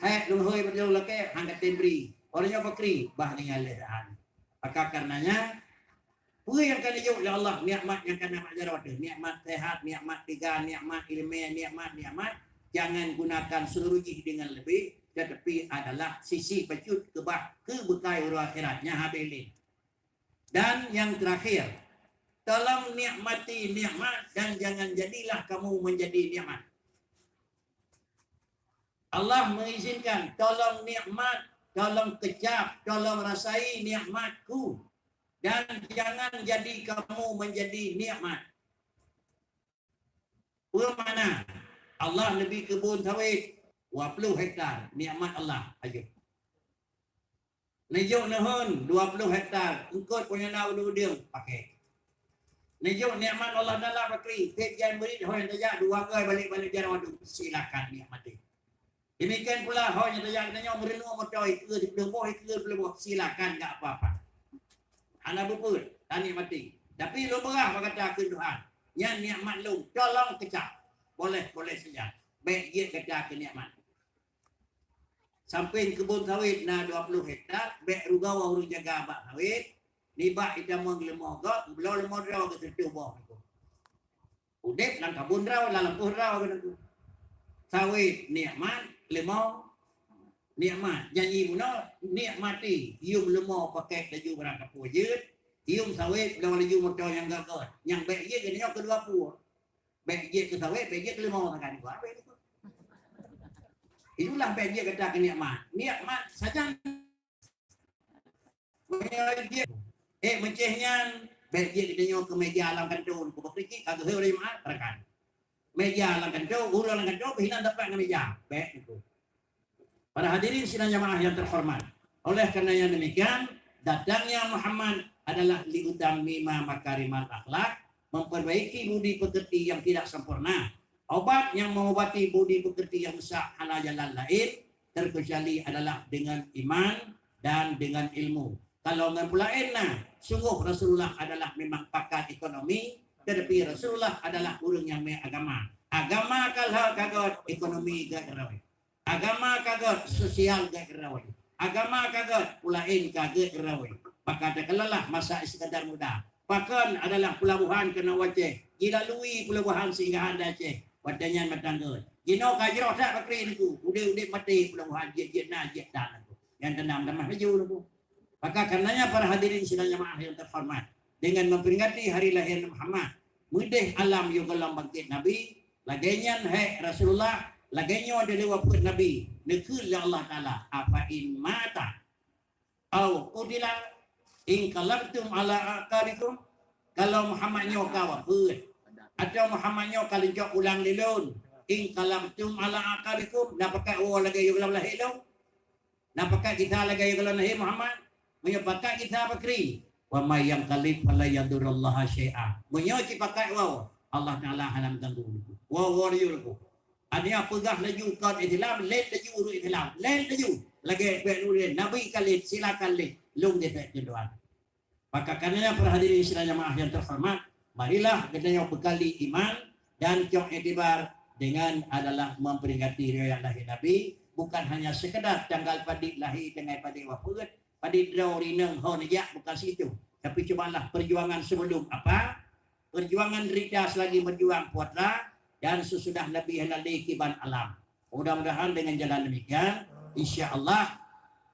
Hai lôn hôi beutôi lakée, han katem bri. Uroe nyoe bakri, bah ningai lé saat. Maka karenanya, peue nyang ka neujok lé Allah, nikmat nyang ka na mak jaroe teuh, nikmat sehat, nikmat tiga, nikmat ileumé, nikmat, nikmat, jangan gunakan seluruh jih dengan lebih, tetapi adalah sisi bacut keubah keu beukai uroe akhirat, nyan habéh lé. Dan yang terakhir, tolong nikmati nikmat dan jangan jadilah kamu menjadi nikmat. Allah mengizinkan, tolong nikmat, tolong kecap, tolong rasai nikmatku. Dan jangan jadi kamu menjadi nikmat. Peue makna? Allah neubri keubon sawét dua ploh hektar, nikmat Allah, ayo. Neujok neuheun dua ploh hektar, eungkôt panyana udeueng-udeueng pakai. Neujok nikmat Allah Taala bakri, sép jai murit ho nyang tajak dua goi balek-balek jaroe, silakan nikmati. Demikian pula ho nyang tajak geutanyoe meurunoe moto, ikeue siplôh boh, ikeue siplôh boh, silakan, enggak apa-apa. Hana beupeuet, tanikmati. Tapi lôn peugah bak gata kheun Tuhan, nyan nikmat lôn, tolong kecap. Boleh, boleh saja. Bèk jeuet gata keu nikmat. Sampéng keubon sawét na dua ploh hektar, bèk rugoe ureueng jaga bak sawét, nibak itamong leumo gob, bloe leumo droe geututoh boh nyoe. Udép lam kabon droe, lam lampôh droe geutanyoe. Sawét nikmat, leumo nikmat. Janji bunoe, nikmati, yuem leumo pakèk laju barang kapeue jeuet, yuem sawét bloe laju moto nyang gagah. Nyang bèk jeuet geutanyoe keudua pue. Bèk jeuet keu sawét, bèk jeuet keu leumo sagai nibak. Itulah bèk jeuet gata keu nikmat. Nikmat sajan meunyoe jeuet. Eh, meucéh nyan, bèk jeuet geutanyoe keu méja lam kantô, keu beukritik, ka geuhôi lé Jumat, barakan. Méja lam kantô, uroe lam kantô, pih hinan dapat ngon méja. Bèk itu. Para hadirin sidang jamaah yang terhormat, oleh karena yang demikian, datangnya Muhammad adalah liutammima makarimal akhlak, memperbaiki budi pekerti yang tidak sempurna. Obat yang mengobati budi pekerti yang rusak hana jalan lain terkecuali adalah dengan iman dan dengan ilmu. Kalau ngon peulaén na, sungguh Rasulullah adalah memang pakar ekonomi, tetapi Rasulullah adalah ureueng nyang mé agama. Agama ka lheueh ka göt, ekonomi göt roi. Agama ka göt, sosial göt roi. Agama ka göt, peulaén ka göt roi. Maka takalonlah masa sekadar muda. Pakon adalah peulabohan keunoe u Aceh, jilalui peulabohan singgahan di Aceh. Watèe nyan mantong göt. Jinoe ka jroh that bakri nangku, udép-udép maté peulabohan, jeuet-jeuet na, jeuet that nangku. Nyang teunang tamah laju nangku. Maka karenanya para hadirin sidang jamaah yang terhormat, dengan memperingati hari lahir Muhammad, meudeh alam yôh gohlom bangkét Nabi, lagèe nyan hèk Rasulullah, lagèe nyoe dilèe wafeuet Nabi, neukheun lé Allah Taala, "Afa in mata au qutila inqalabtum ala aqabikum." Kalau Muhammad nyoe ka wafeuet, atawa Muhammad nyoe ka leuncok ulang lé lôn, inqalabtum ala aqabikum, na pakat woe lagèe yôh gohlom lahé lôn? Na pakat gisa lagèe nyang gohlom lahé Muhammad? Meunyoe pakat gisa bakri, "Wa may yanqalib falan yadurrallaha syai'a." Meunyoe cit pakat woe, Allah Taala hana meuganggu lôn. Woe, woe laju lôn. Artinya peugah laju kon Islam, lét laju ureueng Islam, lét laju. Lagèe bèk lôn lét, Nabi ka lét, silakan lét, lôn geutek keu Tuhan. Maka karenanya para hadirin sidang jamaah yang terhormat, marilah geutanyoe beukali iman dan cok iktibar dengan adalah memperingati riwayat lahé Nabi, bukan hanya sekadar tanggal padit lahé, tanggal padit wafeuet, padit droe rineng ho neujak, bukan situ. Tapi cubalah perjuangan sebelum apa? Perjuangan derita selagi berjuang putra dan sesudah Nabi hana lé kiban alam. Mudah-mudahan dengan jalan demikian, insya Allah,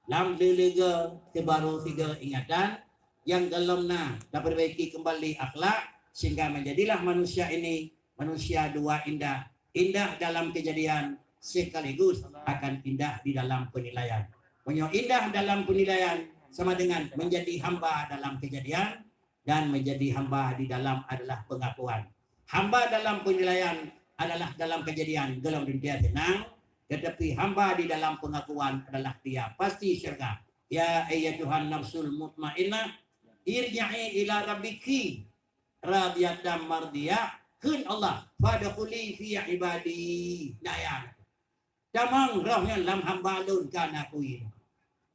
lam leuleugeu teubarô sigoe ingatan nyang gohlom na, taperbaiki kembali akhlak, sehingga menjadilah manusia ini manusia dua indah, indah dalam kejadian sekaligus akan indah di dalam penilaian. Meunyoe indah dalam penilaian sama dengan menjadi hamba dalam kejadian, dan menjadi hamba di dalam adalah pengakuan. Hamba dalam penilaian adalah dalam kejadian gohlom dunia seunang, tetapi hamba di dalam pengakuan adalah dia pasti syurga. Ya ayyatuhan nafsul mutmainnah, irji'i ila rabbiki radiyatan mardiyah. Kheun Allah, "Fadkhuli fi ibadi." Nah, ya. Tamong roh nyan lam hamba lôn ka na akui.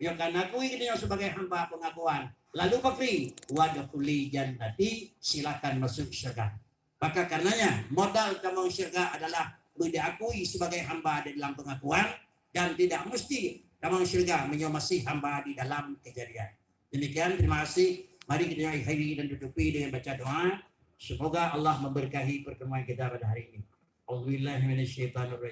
Nyoe ka na akui geutanyoe sebagai hamba pengakuan. Lalu bakri, "Wadkhuli jannati," silakan masuk syurga. Maka karenanya, modal tamong syurga adalah diakui sebagai hamba di dalam pengakuan, dan tidak mesti tamong syurga meunyoe masih hamba di dalam kejadian. Demikian, terima kasih. Mari kita akhiri dan tutupi dengan baca doa. Semoga Allah memberkahi pertemuan kita pada hari ini. A'udzubillahi minasyaitonirrajim.